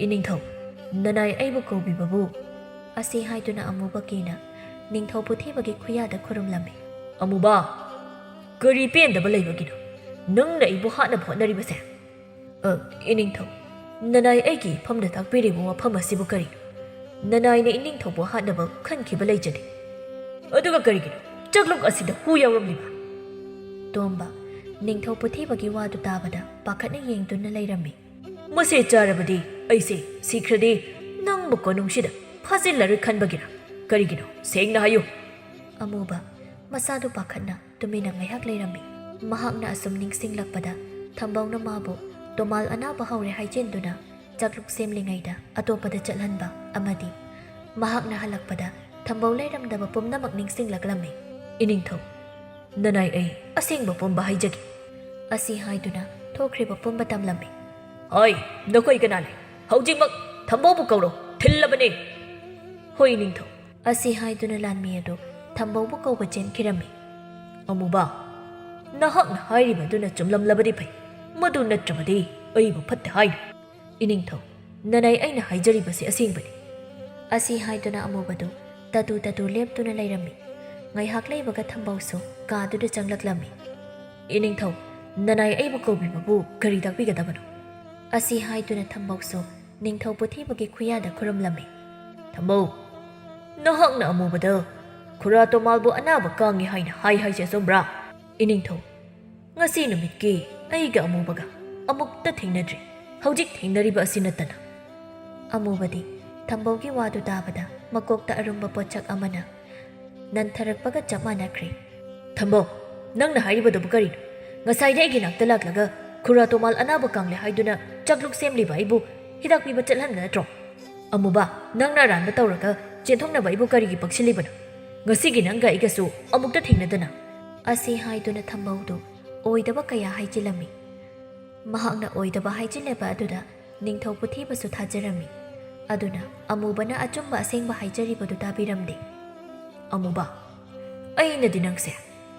"ꯏꯅꯤꯡꯊꯧ, ꯅꯅꯥꯏ ꯑꯩꯕꯨ ꯀꯧꯕꯤꯕꯕꯨ?" ꯑꯁꯤ ꯍꯥꯏꯗꯨꯅ ꯑꯃꯨꯕ ꯀꯤꯅ ꯅꯤꯡꯊꯧ ꯄꯨꯊꯤꯕꯒꯤ ꯈꯨꯌꯥꯗ ꯈꯨꯔꯨꯝꯂꯝꯃꯤ꯫ "ꯑꯃꯨꯕ, ꯀꯔꯤ ꯄꯦꯟꯗꯕ ꯂꯩꯕꯒꯤꯅꯣ ꯅꯪꯅ ꯑꯩꯕꯨ ꯍꯥꯠꯅꯕ ꯍꯣꯠꯅꯔꯤꯕꯁꯦ?" "ꯑ, ꯏꯅꯤꯡꯊꯧ, ꯅꯅꯥꯏ ꯑꯩꯒꯤ ꯏꯐꯝꯗ ꯇꯥꯛꯄꯤꯔꯤꯕ ꯋꯥꯐꯝ ꯑꯁꯤꯕꯨ ꯀꯔꯤꯅꯣ? ꯅꯅꯥꯏꯅ ꯏꯅꯤꯡꯊꯧꯕꯨ ꯍꯥꯠꯅꯕ ꯈꯟꯈꯤꯕ ꯂꯩꯖꯗꯦ꯫ ꯑꯗꯨꯒ ꯀꯔꯤꯒꯤꯅꯣ ꯆꯥꯛꯂꯨꯛ ꯑꯁꯤꯗ ꯍꯨ ꯌꯥꯎꯔꯝꯂꯤꯕ?" ꯇꯣꯝꯕ, ꯅꯤꯡꯊꯧ ꯄꯨꯊꯤꯕꯒꯤ ꯋꯥꯗꯨ ꯇꯥꯕꯗ ꯄꯥꯈꯠꯅ ꯌꯦꯡꯗꯨꯅ ꯂꯩꯔꯝꯃꯤ꯫ "ꯃꯁꯦ ꯆꯥꯔꯕꯗꯤ ꯑꯩꯁꯦ ꯁꯤꯈ꯭ꯔꯗꯤ ꯅꯪꯕꯨ ꯀꯣꯅꯨꯡꯁꯤꯗ ꯐꯥꯖꯤꯜꯂꯔꯣꯏ ꯈꯟꯕꯒꯤꯔ? ꯀꯔꯤꯒꯤꯅꯣ? ꯁꯦꯡꯅ ꯍꯥꯏꯌꯨ!" ꯑꯃꯨꯕ, ꯃꯁꯥꯗꯨ ꯄꯥꯈꯠꯅ ꯇꯨꯃꯤꯟꯅ ꯉꯥꯏꯍꯥꯛ ꯂꯩꯔꯝꯃꯤ꯫ ꯃꯍꯥꯛꯅ ꯑꯁꯨꯝ ꯅꯤꯡꯁꯤꯡꯂꯛꯄꯗ ꯊꯝꯕꯧꯅ ꯃꯥꯕꯨ ꯇꯣꯃꯥꯜ ꯑꯅꯥꯕ ꯍꯧꯔꯦ ꯍꯥꯏꯖꯤꯟꯗꯨꯅ ꯆꯥꯛꯂꯨꯛ ꯁꯦꯝꯂꯤꯉꯩꯗ ꯑꯇꯣꯞꯄꯗ ꯆꯠꯍꯟꯕ ꯑꯃꯗꯤ ꯃꯍꯥꯛꯅ ꯍꯜꯂꯛꯄꯗ ꯊꯝꯕꯧ ꯂꯩꯔꯝꯗꯕ ꯄꯨꯝꯅꯃꯛ ꯅꯤꯡꯁꯤꯡꯂꯛꯂꯝꯃꯤ꯫ "ꯏꯅꯤꯡꯊꯧ, ꯅꯅꯥꯏ ꯑꯩ ꯑꯁꯦꯡꯕ ꯄꯨꯝꯕ ꯍꯥꯏꯖꯒꯦ," ꯑꯁꯤ ꯍꯥꯏꯗꯨꯅ ꯊꯣꯛꯈ꯭ꯔꯤꯕ ꯄꯨꯝꯕ ꯇꯝꯂꯝꯃꯤ꯫ "ꯍꯣꯏ, ꯅꯈꯣꯏ ꯀꯅꯥ ꯂꯩ? ꯍꯧꯖꯤꯛꯃꯛ ꯊꯝꯕꯧꯕꯨ ꯀꯧꯔꯣ, ꯊꯤꯜꯂꯕꯅꯤ!" "ꯍꯣꯏ, ꯏꯅꯤꯡꯊꯧ!" ꯑꯁꯤ ꯍꯥꯏꯗꯨꯅ ꯂꯥꯟꯃꯤ ꯑꯗꯨ ꯊꯝꯕꯧꯕꯨ ꯀꯧꯕ ꯆꯦꯟꯈꯤꯔꯝꯃꯤ꯫ "ꯑꯃꯨꯕ, ꯅꯍꯥꯛꯅ ꯍꯥꯏꯔꯤꯕ ꯑꯗꯨꯅ ꯆꯨꯝꯂꯝꯂꯕꯗꯤ ꯐꯩ, ꯃꯗꯨ ꯅꯠꯇ꯭ꯔꯕꯗꯤ ꯑꯩꯕꯨ ꯐꯠꯇꯦ ꯍꯥꯏꯅꯨ꯫ ꯏꯅꯤꯡꯊꯧ, ꯅꯅꯥꯏ ꯑꯩꯅ ꯍꯥꯏꯖꯔꯤꯕꯁꯤ ꯑꯁꯦꯡꯕꯅꯤ" ꯑꯁꯤ ꯍꯥꯏꯗꯨꯅ ꯑꯃꯨꯕꯗꯨ ꯇꯇꯨ ꯇꯇꯨ ꯂꯦꯞꯇꯨꯅ ꯂꯩꯔꯝꯃꯤ꯫ ꯉꯥꯏꯍꯥꯛ ꯂꯩꯕꯒ ꯊꯝꯕꯧꯁꯨ ꯀꯥꯗꯨꯗ ꯆꯪꯂꯛꯂꯝꯃꯤ꯫ "ꯏꯅꯤꯡꯊꯧ, ꯅꯅꯥꯏ ꯑꯩꯕꯨ ꯀꯧꯕꯤꯕꯕꯨ ꯀꯔꯤ ꯇꯥꯛꯄꯤꯒꯗꯕꯅꯣ?" ꯑꯁꯤ ꯍꯥꯏꯗꯨꯅ ꯊꯝꯕꯧꯁꯨ ꯅꯤꯡꯊꯧ ꯄꯨꯊꯤꯕꯒꯤ ꯈꯨꯌꯥꯗ ꯈꯨꯔꯨꯝꯂꯝꯃꯤ꯫ "ꯊꯝꯕꯧ, ꯅꯍꯥꯛꯅ ꯑꯃꯨꯕꯗ ꯈꯨꯔꯥ ꯇꯣꯃꯥꯜꯕꯨ ꯑꯅꯥꯕ ꯀꯥꯡꯉꯤ ꯍꯥꯏꯅ ꯍꯥꯏ ꯍꯥꯏꯁꯦ ꯑꯆꯨꯝꯕ꯭ꯔꯥ?" "ꯏꯅꯤꯡꯊꯧ, ꯉꯁꯤ ꯅꯨꯃꯤꯠꯀꯤ ꯑꯩꯒ ꯑꯃꯨꯕꯒ ꯑꯃꯨꯛꯇ ꯊꯦꯡꯅꯗ꯭ꯔꯤ, ꯍꯧꯖꯤꯛ ꯊꯦꯡꯅꯔꯤꯕ ꯑꯁꯤ ꯅꯠꯇꯅ꯫" ꯑꯃꯨꯕꯗꯤ ꯊꯝꯕꯧꯒꯤ ꯋꯥꯗꯨ ꯇꯥꯕꯗ ꯃꯀꯣꯛꯇ ꯑꯔꯨꯝꯕ ꯄꯣꯠꯁꯛ ꯑꯃꯅ ꯅꯟꯊꯔꯛꯄꯒ ꯆꯞ ꯃꯥꯟꯅꯈ꯭ꯔꯦ꯫ "ꯊꯝꯕꯧ, ꯅꯪꯅ ꯍꯥꯏꯔꯤꯕꯗꯨꯕꯨ ꯀꯔꯤꯅꯣ? ꯉꯁꯥꯏꯗ ꯑꯩꯒꯤ ꯅꯥꯛꯇ ꯂꯥꯛꯂꯒ ꯈꯨꯔꯥ ꯇꯣꯃꯥꯜ ꯑꯅꯥꯕ ꯀꯥꯡꯂꯦ ꯍꯥꯏꯗꯨꯅ ꯆꯥꯛꯂꯨꯛ ꯁꯦꯝꯂꯤꯕ ꯑꯩꯕꯨ ꯍꯤꯗꯥꯛ ꯄꯤꯕ ꯆꯠꯍꯟꯕ ꯅꯠꯇ꯭ꯔꯣ? ꯑꯃꯨꯕ, ꯅꯪꯅ ꯑꯔꯥꯟꯕ ꯇꯧꯔꯒ ꯆꯦꯟꯊꯣꯛꯅꯕ ꯑꯩꯕꯨ ꯀꯔꯤꯒꯤ ꯄꯛꯁꯤꯜꯂꯤꯕꯅꯣ? ꯉꯁꯤꯒꯤ ꯅꯪꯒ ꯑꯩꯒꯁꯨ ꯑꯃꯨꯛꯇ ꯊꯦꯡꯅꯗꯅ꯫" ꯑꯁꯤ ꯍꯥꯏꯗꯨꯅ ꯊꯝꯕꯧꯗꯨ ꯑꯣꯏꯗꯕ ꯀꯌꯥ ꯍꯥꯏꯖꯤꯜꯂꯝꯃꯤ꯫ ꯃꯍꯥꯛꯅ ꯑꯣꯏꯗꯕ ꯍꯥꯏꯖꯤꯜꯂꯦꯕ ꯑꯗꯨꯗ ꯅꯤꯡꯊꯧ ꯄꯨꯊꯤꯕꯁꯨ ꯊꯥꯖꯔꯝꯃꯤ꯫ ꯑꯗꯨꯅ ꯑꯃꯨꯕꯅ ꯑꯆꯨꯝꯕ ꯑꯁꯦꯡꯕ ꯍꯥꯏꯖꯔꯤꯕꯗꯨ ꯇꯥꯕꯤꯔꯝꯗꯦ꯫ "ꯑꯃꯨꯕ, ꯑꯩꯅꯗꯤ ꯅꯪꯁꯦ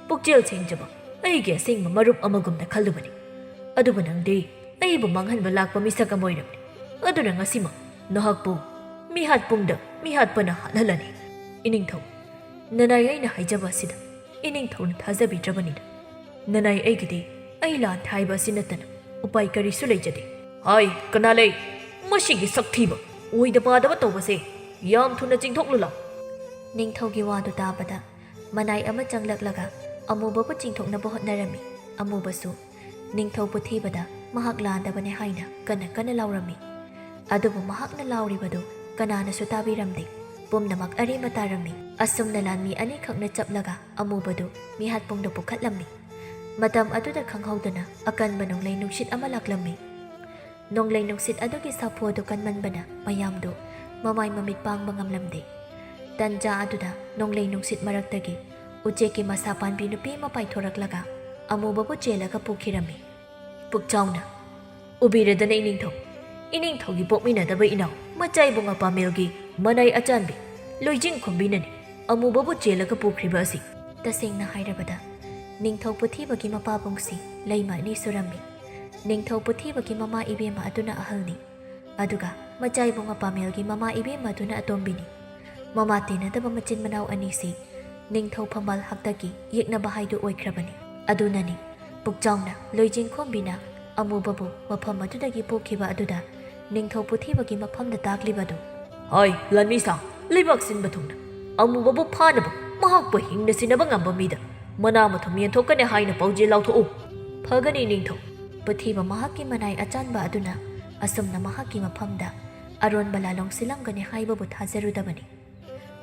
ꯄꯨꯛꯆꯦꯜ ꯁꯦꯡꯖꯕ ꯑꯩꯒꯤ ꯑꯁꯦꯡꯕ ꯃꯔꯨꯞ ꯑꯃꯒꯨꯝꯅ ꯈꯜꯂꯨꯕꯅꯤ꯫ ꯑꯗꯨꯕꯨ ꯅꯪꯗꯤ ꯑꯩꯕꯨ ꯃꯥꯡꯍꯟꯕ ꯂꯥꯛꯄ ꯃꯤꯁꯛ ꯑꯃ ꯑꯣꯏꯔꯝꯂꯦ꯫ ꯑꯗꯨꯅ ꯉꯁꯤꯃꯛ ꯅꯍꯥꯛꯄꯨ ꯃꯤꯍꯥꯠꯄꯨꯡꯗ ꯃꯤꯍꯥꯠꯄꯅ ꯍꯥꯠꯍꯜꯂꯅꯤ꯫ ꯏꯅꯤꯡꯊꯧ, ꯅꯅꯥꯏ ꯑꯩꯅ ꯍꯥꯏꯖꯕ ꯑꯁꯤꯗ ꯏꯅꯤꯡꯊꯧꯅ ꯊꯥꯖꯕꯤꯗ꯭ꯔꯕꯅꯤꯅ ꯅꯅꯥꯏ ꯑꯩꯒꯤꯗꯤ ꯑꯩ ꯂꯥꯟ ꯊꯥꯏꯕ ꯑꯁꯤ ꯅꯠꯇꯅ ꯎꯄꯥꯏ ꯀꯔꯤꯁꯨ ꯂꯩꯖꯗꯦ꯫" "ꯍꯥꯏ, ꯀꯅꯥ ꯂꯩ? ꯃꯁꯤꯒꯤ ꯁꯛꯊꯤꯕ, ꯑꯣꯏꯗ ꯄꯥꯗꯕ ꯇꯧꯕꯁꯦ ꯌꯥꯝ ꯊꯨꯅ ꯆꯤꯡꯊꯣꯛꯂꯨ ꯂꯥꯎ꯫" ꯅꯤꯡꯊꯧꯒꯤ ꯋꯥꯗꯨ ꯇꯥꯕꯗ ꯃꯅꯥꯏ ꯑꯃ ꯆꯪꯂꯛꯂꯒ ꯑꯃꯨꯕꯕꯨ ꯆꯤꯡꯊꯣꯛꯅꯕ ꯍꯣꯠꯅꯔꯝꯃꯤ꯫ ꯑꯃꯨꯕꯁꯨ ꯅꯤꯡꯊꯧ ꯄꯨꯊꯤꯕꯗ ꯃꯍꯥꯛ ꯂꯥꯟꯗꯕꯅꯦ ꯍꯥꯏꯅ ꯀꯟꯅ ꯀꯟꯅ ꯂꯥꯎꯔꯝꯃꯤ꯫ ꯑꯗꯨꯕꯨ ꯃꯍꯥꯛꯅ ꯂꯥꯎꯔꯤꯕꯗꯨ ꯀꯅꯥꯅꯁꯨ ꯇꯥꯕꯤꯔꯝꯗꯦ꯫ ꯄꯨꯝꯅꯃꯛ ꯑꯔꯦꯝꯕ ꯇꯥꯔꯝꯃꯤ꯫ ꯑꯁꯨꯝꯅ ꯂꯥꯟꯃꯤ ꯑꯅꯤꯈꯛꯅ ꯆꯞꯂꯒ ꯑꯃꯨꯕꯗꯨ ꯃꯤꯍꯥꯠꯄꯨꯡꯗ ꯄꯨꯈꯠꯂꯝꯃꯤ꯫ ꯃꯇꯝ ꯑꯗꯨꯗ ꯈꯪꯍꯧꯗꯅ ꯑꯀꯟꯕ ꯅꯣꯡꯂꯩ ꯅꯨꯡꯁꯤꯠ ꯑꯃ ꯂꯥꯛꯂꯝꯃꯤ꯫ ꯅꯣꯡꯂꯩ ꯅꯨꯡꯁꯤꯠ ꯑꯗꯨꯒꯤ ꯁꯥꯐꯨ ꯑꯗꯨ ꯀꯟꯃꯟꯕꯅ ꯃꯌꯥꯝꯗꯨ ꯃꯃꯥꯏ ꯃꯃꯤꯠ ꯄꯥꯡꯕ ꯉꯝꯂꯝꯗꯦ꯫ ꯇꯟꯖꯥ ꯑꯗꯨꯗ ꯅꯣꯡꯂꯩ ꯅꯨꯡꯁꯤꯠ ꯃꯔꯛꯇꯒꯤ ꯎꯆꯦꯛꯀꯤ ꯃꯁꯥ ꯄꯥꯟꯕꯤ ꯅꯨꯄꯤ ꯑꯃ ꯄꯥꯏꯊꯣꯔꯛꯂꯒ ꯑꯃꯨꯕꯕꯨ ꯆꯦꯜꯂꯒ ꯄꯨꯈꯤꯔꯝꯃꯤ꯫ ꯄꯨꯛꯆꯥꯎꯅ, "ꯎꯕꯤꯔꯦꯗꯅ ꯏꯅꯤꯡꯊꯧ, ꯏꯅꯤꯡꯊꯧꯒꯤ ꯄꯣꯛꯃꯤꯟꯅꯗꯕ ꯏꯅꯥꯎ ꯃꯆꯥ ꯏꯕꯨꯡꯉꯣ ꯄꯥꯃꯦꯜꯒꯤ ꯃꯅꯥꯏ ꯑꯆꯥꯟꯕꯤ ꯂꯣꯏꯖꯤꯡ ꯈꯣꯝꯕꯤꯅꯅꯤ꯫ ꯑꯃꯨꯕꯕꯨ ꯆꯦꯜꯂꯒ ꯄꯨꯈ꯭ꯔꯤꯕ ꯑꯁꯤ? ꯇꯁꯦꯡꯅ ꯍꯥꯏꯔꯕꯗ, ꯅꯤꯡꯊꯧ ꯄꯨꯊꯤꯕꯒꯤ ꯃꯄꯥꯕꯨꯡꯁꯤ ꯂꯩꯃ ꯑꯅꯤ ꯁꯨꯔꯝꯃꯤ꯫ ꯅꯤꯡꯊꯧ ꯄꯨꯊꯤꯕꯒꯤ ꯃꯃꯥ ꯏꯕꯦꯝꯃ ꯑꯗꯨꯅ ꯑꯍꯜꯅꯤ, ꯑꯗꯨꯒ ꯃꯆꯥꯏꯕꯨꯡ ꯑꯄꯥꯃꯦꯜꯒꯤ ꯃꯃꯥ ꯏꯕꯦꯝꯃ ꯑꯗꯨꯅ ꯑꯇꯣꯝꯕꯤꯅꯤ꯫ ꯃꯃꯥ ꯇꯤꯟꯅꯗꯕ ꯃꯆꯤꯟ ꯃꯅꯥꯎ ꯑꯅꯤꯁꯤ ꯅꯤꯡꯊꯧ ꯐꯝꯕꯥꯜ ꯍꯥꯛꯇꯛꯀꯤ ꯌꯦꯛꯅꯕ ꯍꯥꯏꯗꯨ ꯑꯣꯏꯈ꯭ꯔꯕꯅꯤ꯫ ꯑꯗꯨꯅꯅꯤ ꯄꯨꯛꯆꯥꯎꯅ ꯂꯣꯏꯖꯤꯡꯈꯣꯝꯕꯤꯅ ꯑꯃꯨꯕꯕꯨ ꯃꯐꯝ ꯑꯗꯨꯗꯒꯤ ꯄꯨꯈꯤꯕ ꯑꯗꯨꯗ ꯅꯤꯡꯊꯧ ꯄꯨꯊꯤꯕꯒꯤ ꯃꯐꯝꯗ ꯇꯥꯛꯂꯤꯕꯗꯨ꯫ ꯍꯥꯏ, ꯂꯥꯟꯃꯤꯁꯥꯡ, ꯂꯩꯕꯥꯛ ꯁꯤꯟꯕ ꯊꯨꯡꯅ ꯑꯃꯨꯕꯕꯨ ꯐꯥꯅꯕ ꯃꯍꯥꯛꯄꯨ ꯍꯤꯡꯅ ꯁꯤꯟꯅꯕ ꯉꯝꯕ ꯃꯤꯗ ꯃꯅꯥ ꯃꯊꯨꯝ ꯌꯦꯟꯊꯣꯛꯀꯅꯤ ꯍꯥꯏꯅ ꯄꯥꯎꯖꯦꯜ ꯂꯥꯎꯊꯣꯛꯎ꯫ ꯐꯒꯅꯤ, ꯅꯤꯡꯊꯧ꯫ ꯄꯨꯊꯤꯕ ꯃꯍꯥꯛꯀꯤ ꯃꯅꯥꯏ ꯑꯆꯥꯟꯕ ꯑꯗꯨꯅ ꯑꯁꯨꯝꯅ ꯃꯍꯥꯛꯀꯤ ꯃꯐꯝꯗ ꯑꯔꯣꯟꯕ ꯂꯥꯂꯣꯡ ꯁꯤꯜꯂꯝꯒꯅꯤ ꯍꯥꯏꯕꯕꯨ ꯊꯥꯖꯔꯨꯗꯕꯅꯤ꯫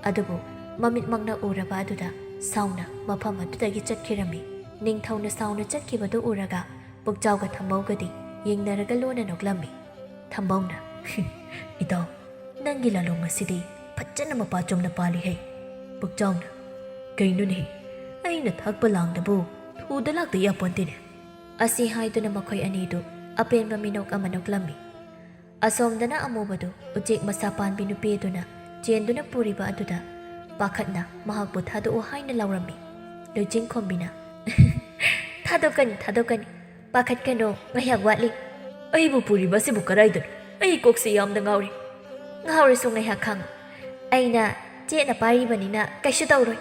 ꯑꯗꯨꯕꯨ ꯃꯃꯤꯠꯃꯛꯅ ꯎꯔꯕ ꯑꯗꯨꯗ ꯁꯥꯎꯅ ꯃꯐꯝ ꯑꯗꯨꯗꯒꯤ ꯆꯠꯈꯤꯔꯝꯃꯤ꯫ ꯅꯤꯡꯊꯧꯅ ꯁꯥꯎꯅ ꯆꯠꯈꯤꯕꯗꯨ ꯎꯔꯒ ꯄꯨꯛꯆꯥꯎꯒ ꯊꯝꯕꯧꯒꯗꯤ ꯌꯦꯡꯅꯔꯒ ꯂꯣꯟꯅ ꯅꯣꯛꯂꯝꯃꯤ꯫ ꯊꯝꯕꯧꯅ, "ꯏꯇꯥꯎ, ꯅꯪꯒꯤ ꯂꯥꯂꯣꯡ ꯑꯁꯤꯗꯤ ꯐꯖꯅ ꯃꯄꯥ ꯆꯨꯝꯅ ꯄꯥꯜꯂꯤꯍꯦ꯫ ꯄꯨꯛꯆꯥꯎꯅ, ꯀꯩꯅꯣꯅꯦ, ꯑꯩꯅ ꯊꯛꯄ ꯂꯥꯡꯗꯕꯨ ꯊꯨꯗ ꯂꯥꯛꯇ ꯌꯥꯄꯣꯟꯇꯦꯅꯦ"꯫ ꯑꯁꯤ ꯍꯥꯏꯗꯨꯅ ꯃꯈꯣꯏ ꯑꯅꯤꯗꯨ ꯑꯄꯦꯟꯕ ꯃꯤꯅꯣꯛ ꯑꯃ ꯅꯣꯛꯂꯝꯃꯤ꯫ ꯑꯁꯣꯝꯗꯅ ꯑꯃꯨꯕꯗꯨ ꯎꯆꯦꯛ ꯃꯁꯥ ꯄꯥꯟꯕꯤ ꯅꯨꯄꯤ ꯑꯗꯨꯅ ꯆꯦꯟꯗꯨꯅ ꯄꯨꯔꯤꯕ ꯑꯗꯨꯗ ꯄꯥꯈꯠꯅ ꯃꯍꯥꯛꯄꯨ ꯊꯥꯗꯣꯛꯎ ꯍꯥꯏꯅ ꯂꯥꯎꯔꯝꯃꯤ꯫ ꯂꯣꯏꯆꯤꯡꯈꯣꯝꯕꯤꯅ, "ꯊꯥꯗꯣꯛꯀꯅꯤ, ꯊꯥꯗꯣꯛꯀꯅꯤ꯫ ꯄꯥꯈꯠꯀꯅꯨ, ꯉꯥꯏꯍꯥꯛ ꯋꯥꯠꯂꯤ"꯫ "ꯑꯩꯕꯨ ꯄꯨꯔꯤꯕ ꯑꯁꯤꯕꯨ ꯀꯔꯥꯏꯗꯅꯣ? ꯑꯩ ꯀꯣꯛꯁꯦ ꯌꯥꯝꯅ ꯉꯥꯎꯔꯦ"꯫ "ꯉꯥꯎꯔꯁꯨ ꯉꯥꯏꯍꯥꯛ ꯈꯥꯡꯉꯨ꯫ ꯑꯩꯅ ꯆꯦꯠꯅ ꯄꯥꯏꯔꯤꯕꯅꯤꯅ ꯀꯩꯁꯨ ꯇꯧꯔꯣꯏ"꯫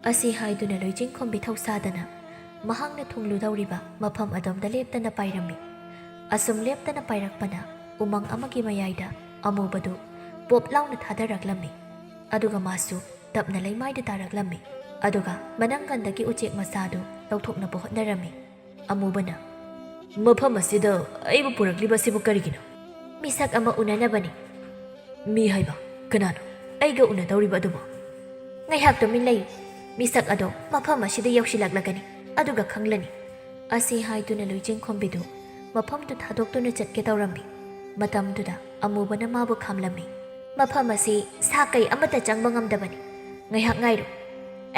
ꯑꯁꯤ ꯍꯥꯏꯗꯨꯅ ꯂꯣꯏꯆꯤꯡꯈꯣꯝꯕꯤ ꯊꯧꯁꯥꯗꯅ ꯃꯍꯥꯛꯅ ꯊꯨꯡꯂꯨꯗꯧꯔꯤꯕ ꯃꯐꯝ ꯑꯗꯣꯝꯗ ꯂꯦꯞꯇꯅ ꯄꯥꯏꯔꯝꯃꯤ꯫ ꯑꯁꯨꯝ ꯂꯦꯞꯇꯅ ꯄꯥꯏꯔꯛꯄꯅ ꯎꯃꯪ ꯑꯃꯒꯤ ꯃꯌꯥꯏꯗ ꯑꯃꯨꯕꯗꯨ ꯄꯣꯞ ꯂꯥꯎꯅ ꯊꯥꯗꯔꯛꯂꯝꯃꯤ꯫ ꯑꯗꯨꯒ ꯃꯥꯁꯨ ꯇꯞꯅ ꯂꯩꯃꯥꯏꯗ ꯇꯥꯔꯛꯂꯝꯃꯤ꯫ ꯑꯗꯨꯒ ꯃꯅꯪꯒꯟꯗꯒꯤ ꯎꯆꯦꯛ ꯃꯆꯥꯗꯨ ꯂꯧꯊꯣꯛꯅꯕ ꯍꯣꯠꯅꯔꯝꯃꯤ꯫ ꯑꯃꯨꯕꯅ, "ꯃꯐꯝ ꯑꯁꯤꯗ ꯑꯩꯕꯨ ꯄꯨꯔꯛꯂꯤꯕ ꯑꯁꯤꯕꯨ ꯀꯔꯤꯒꯤꯅꯣ?" "ꯃꯤꯁꯛ ꯑꯃ ꯎꯅꯅꯕꯅꯤ"꯫ "ꯃꯤ ꯍꯥꯏꯕ? ꯀꯅꯥꯅꯣ ꯑꯩꯒ ꯎꯅꯗꯧꯔꯤꯕ ꯑꯗꯨꯕꯨ?" "ꯉꯥꯏꯍꯥꯛ ꯇꯨꯃꯤꯟ ꯂꯩꯌꯨ꯫ ꯃꯤꯁꯛ ꯑꯗꯣ ꯃꯐꯝ ꯑꯁꯤꯗ ꯌꯧꯁꯤꯜꯂꯛꯂꯒꯅꯤ, ꯑꯗꯨꯒ ꯈꯪꯂꯅꯤ"꯫ ꯑꯁꯤ ꯍꯥꯏꯗꯨꯅ ꯂꯣꯏꯆꯤꯡꯈꯣꯝꯕꯤꯗꯨ ꯃꯐꯝꯗꯨ ꯊꯥꯗꯣꯛꯇꯨꯅ ꯆꯠꯀꯦ ꯇꯧꯔꯝꯃꯤ꯫ ꯃꯇꯝꯗꯨꯗ ꯑꯃꯨꯕꯅ ꯃꯥꯕꯨ ꯈꯥꯝꯂꯝꯃꯤ꯫ "ꯃꯐꯝ ꯑꯁꯤ ꯁꯥ ꯀꯩ ꯑꯃꯠꯇ ꯆꯪꯕ ꯉꯝꯗꯕꯅꯤ꯫ ꯉꯥꯏꯍꯥꯛ ꯉꯥꯏꯔꯨ꯫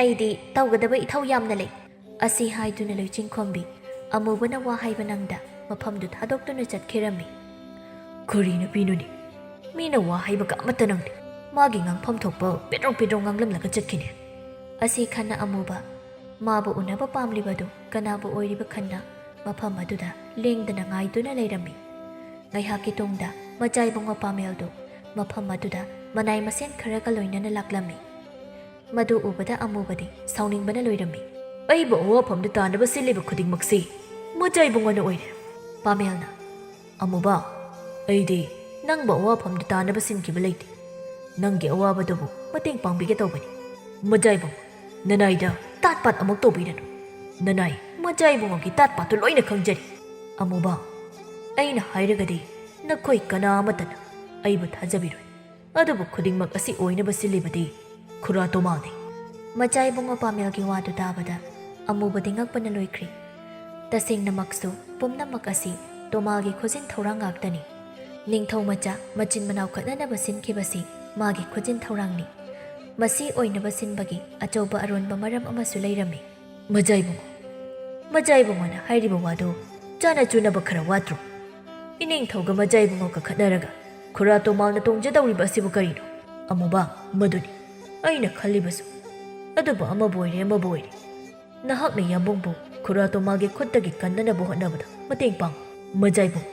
ꯑꯩꯗꯤ ꯇꯧꯒꯗꯕ ꯏꯊꯧ ꯌꯥꯝꯅ ꯂꯩ"꯫ ꯑꯁꯤ ꯍꯥꯏꯗꯨꯅ ꯂꯣꯏꯆꯤꯡꯈꯣꯝꯕꯤ ꯑꯃꯨꯕꯅ ꯋꯥ ꯍꯥꯏꯕ ꯅꯪꯗ ꯃꯐꯝꯗꯨ ꯊꯥꯗꯣꯛꯇꯨꯅ ꯆꯠꯈꯤꯔꯝꯃꯤ꯫ "ꯀꯔꯤ ꯅꯨꯄꯤꯅꯣꯅꯦ? ꯃꯤꯅ ꯋꯥ ꯍꯥꯏꯕꯒ ꯑꯃꯠꯇ ꯅꯪꯗꯦ꯫ ꯃꯥꯒꯤ ꯉꯥꯡꯐꯝ ꯊꯣꯛꯄ ꯄꯦꯗ꯭ꯔꯣꯡ ꯄꯦꯗ꯭ꯔꯣꯡ ꯉꯥꯡꯂꯝꯂꯒ ꯆꯠꯈꯤꯅꯦ꯫ ꯑꯁꯤ ꯈꯟꯅ ꯑꯃꯨꯕ ꯃꯥꯕꯨ ꯎꯅꯕ ꯄꯥꯝꯂꯤꯕꯗꯨ ꯀꯅꯥꯕꯨ ꯑꯣꯏꯔꯤꯕ ꯈꯟꯅ ꯃꯐꯝ ꯑꯗꯨꯗ ꯂꯦꯡꯗꯅ ꯉꯥꯏꯗꯨꯅ ꯂꯩꯔꯝꯃꯤ꯫ ꯉꯥꯏꯍꯥꯛꯀꯤ ꯇꯨꯡꯗ ꯃꯆꯥ ꯏꯕꯨꯡꯉꯣ ꯄꯥꯃꯦꯜꯗꯨ ꯃꯐꯝ ꯑꯗꯨꯗ ꯃꯅꯥꯏ ꯃꯁꯦꯟ ꯈꯔꯒ ꯂꯣꯏꯅꯅ ꯂꯥꯛꯂꯝꯃꯤ꯫ ꯃꯗꯨ ꯎꯕꯗ ꯑꯃꯨꯕꯗꯤ ꯁꯥꯎꯅꯤꯡꯕꯅ ꯂꯣꯏꯔꯝꯃꯤ꯫ "ꯑꯩꯕꯨ ꯑꯋꯥꯐꯝꯗ ꯇꯥꯅꯕ ꯁꯤꯜꯂꯤꯕ ꯈꯨꯗꯤꯡꯃꯛꯁꯤ ꯃꯆꯥ ꯏꯕꯨꯡꯉꯣꯅ ꯑꯣꯏꯔꯦ꯫" ꯄꯥꯃꯦꯜꯅ, "ꯑꯃꯨꯕ, ꯑꯩꯗꯤ ꯅꯪꯕꯨ ꯑꯋꯥꯐꯝꯗ ꯇꯥꯅꯕ ꯁꯤꯟꯈꯤꯕ ꯂꯩꯇꯦ꯫ ꯅꯪꯒꯤ ꯑꯋꯥꯕꯗꯨꯕꯨ ꯃꯇꯦꯡ ꯄꯥꯡꯕꯤꯒꯦ ꯇꯧꯕꯅꯤ꯫ ꯃꯆꯥ ꯏꯕꯨꯡꯉꯣ, ꯅꯅꯥꯏꯗ ꯇꯥꯠ ꯄꯥꯠ ꯑꯃꯨꯛ ꯇꯧꯕꯤꯔꯅꯨ꯫ ꯅꯅꯥꯏ ꯃꯆꯥ ꯏꯕꯨꯡꯉꯣꯒꯤ ꯇꯥꯠ ꯄꯥꯠꯇꯨ ꯂꯣꯏꯅ ꯈꯪꯖꯔꯤ꯫ ꯑꯃꯨꯕ, ꯑꯩꯅ ꯍꯥꯏꯔꯒꯗꯤ ꯅꯈꯣꯏ ꯀꯅꯥ ꯑꯃꯠꯇꯅ ꯑꯩꯕꯨ ꯊꯥꯖꯕꯤꯔꯣꯏ꯫ ꯑꯗꯨꯕꯨ ꯈꯨꯗꯤꯡꯃꯛ ꯑꯁꯤ ꯑꯣꯏꯅꯕ ꯁꯤꯜꯂꯤꯕꯗꯤ ꯈꯨꯔꯥ ꯇꯣꯃꯥꯜꯅꯤ꯫" ꯃꯆꯥ ꯏꯕꯨꯡꯉꯣ ꯄꯥꯃꯦꯜꯒꯤ ꯋꯥꯗꯨ ꯇꯥꯕꯗ ꯑꯃꯨꯕꯗꯤ ꯉꯛꯄꯅ ꯂꯣꯏꯈ꯭ꯔꯤ꯫ ꯇꯁꯦꯡꯅꯃꯛꯁꯨ ꯄꯨꯝꯅꯃꯛ ꯑꯁꯤ ꯇꯣꯃꯥꯜꯒꯤ ꯈꯨꯖꯤꯟ ꯊꯧꯔꯥꯡ ꯉꯥꯛꯇꯅꯤ꯫ ꯅꯤꯡꯊꯧ ꯃꯆꯥ ꯃꯆꯤꯟ ꯃꯅꯥꯎ ꯈꯠꯅꯅꯕ ꯁꯤꯟꯈꯤꯕꯁꯤ ꯃꯥꯒꯤ ꯈꯨꯖꯤꯟ ꯊꯧꯔꯥꯡꯅꯤ꯫ ꯃꯁꯤ ꯑꯣꯏꯅꯕ ꯁꯤꯟꯕꯒꯤ ꯑꯆꯧꯕ ꯑꯔꯣꯟꯕ ꯃꯔꯝ ꯑꯃꯁꯨ ꯂꯩꯔꯝꯃꯤ꯫ ꯃꯆꯥ ꯏꯕꯨꯡꯉꯣ, ꯃꯆꯥ ꯏꯕꯨꯡꯉꯣꯅ ꯍꯥꯏꯔꯤꯕ ꯋꯥꯗꯨ ꯆꯥꯅ ꯆꯨꯅꯕ ꯈꯔ ꯋꯥꯠꯇ꯭ꯔꯣ? ꯏꯅꯤꯡꯊꯧꯒ ꯃꯆꯥ ꯏꯕꯨꯡꯉꯣꯒ ꯈꯠꯅꯔꯒ ꯈꯨꯔꯥ ꯇꯣꯃꯥꯜꯅ ꯇꯣꯡꯖꯗꯧꯔꯤꯕ ꯑꯁꯤꯕꯨ ꯀꯔꯤꯅꯣ? ꯑꯃꯨꯕ, ꯃꯗꯨꯅꯤ ꯑꯩꯅ ꯈꯜꯂꯤꯕꯁꯨ꯫ ꯑꯗꯨꯕꯨ ꯑꯃꯕꯨ ꯑꯣꯏꯔꯦ, ꯑꯃꯕꯨ ꯑꯣꯏꯔꯦ, ꯅꯍꯥꯛꯅ ꯌꯥꯝꯕꯨꯡꯕꯨ ꯈꯨꯔꯥ ꯇꯣꯃꯥꯜꯒꯤ ꯈꯨꯠꯇꯒꯤ ꯀꯟꯅꯅꯕ ꯍꯣꯠꯅꯕꯗ ꯃꯇꯦꯡ ꯄꯥꯡ꯫ ꯃꯆꯥ ꯏꯕꯨꯡꯉꯣ,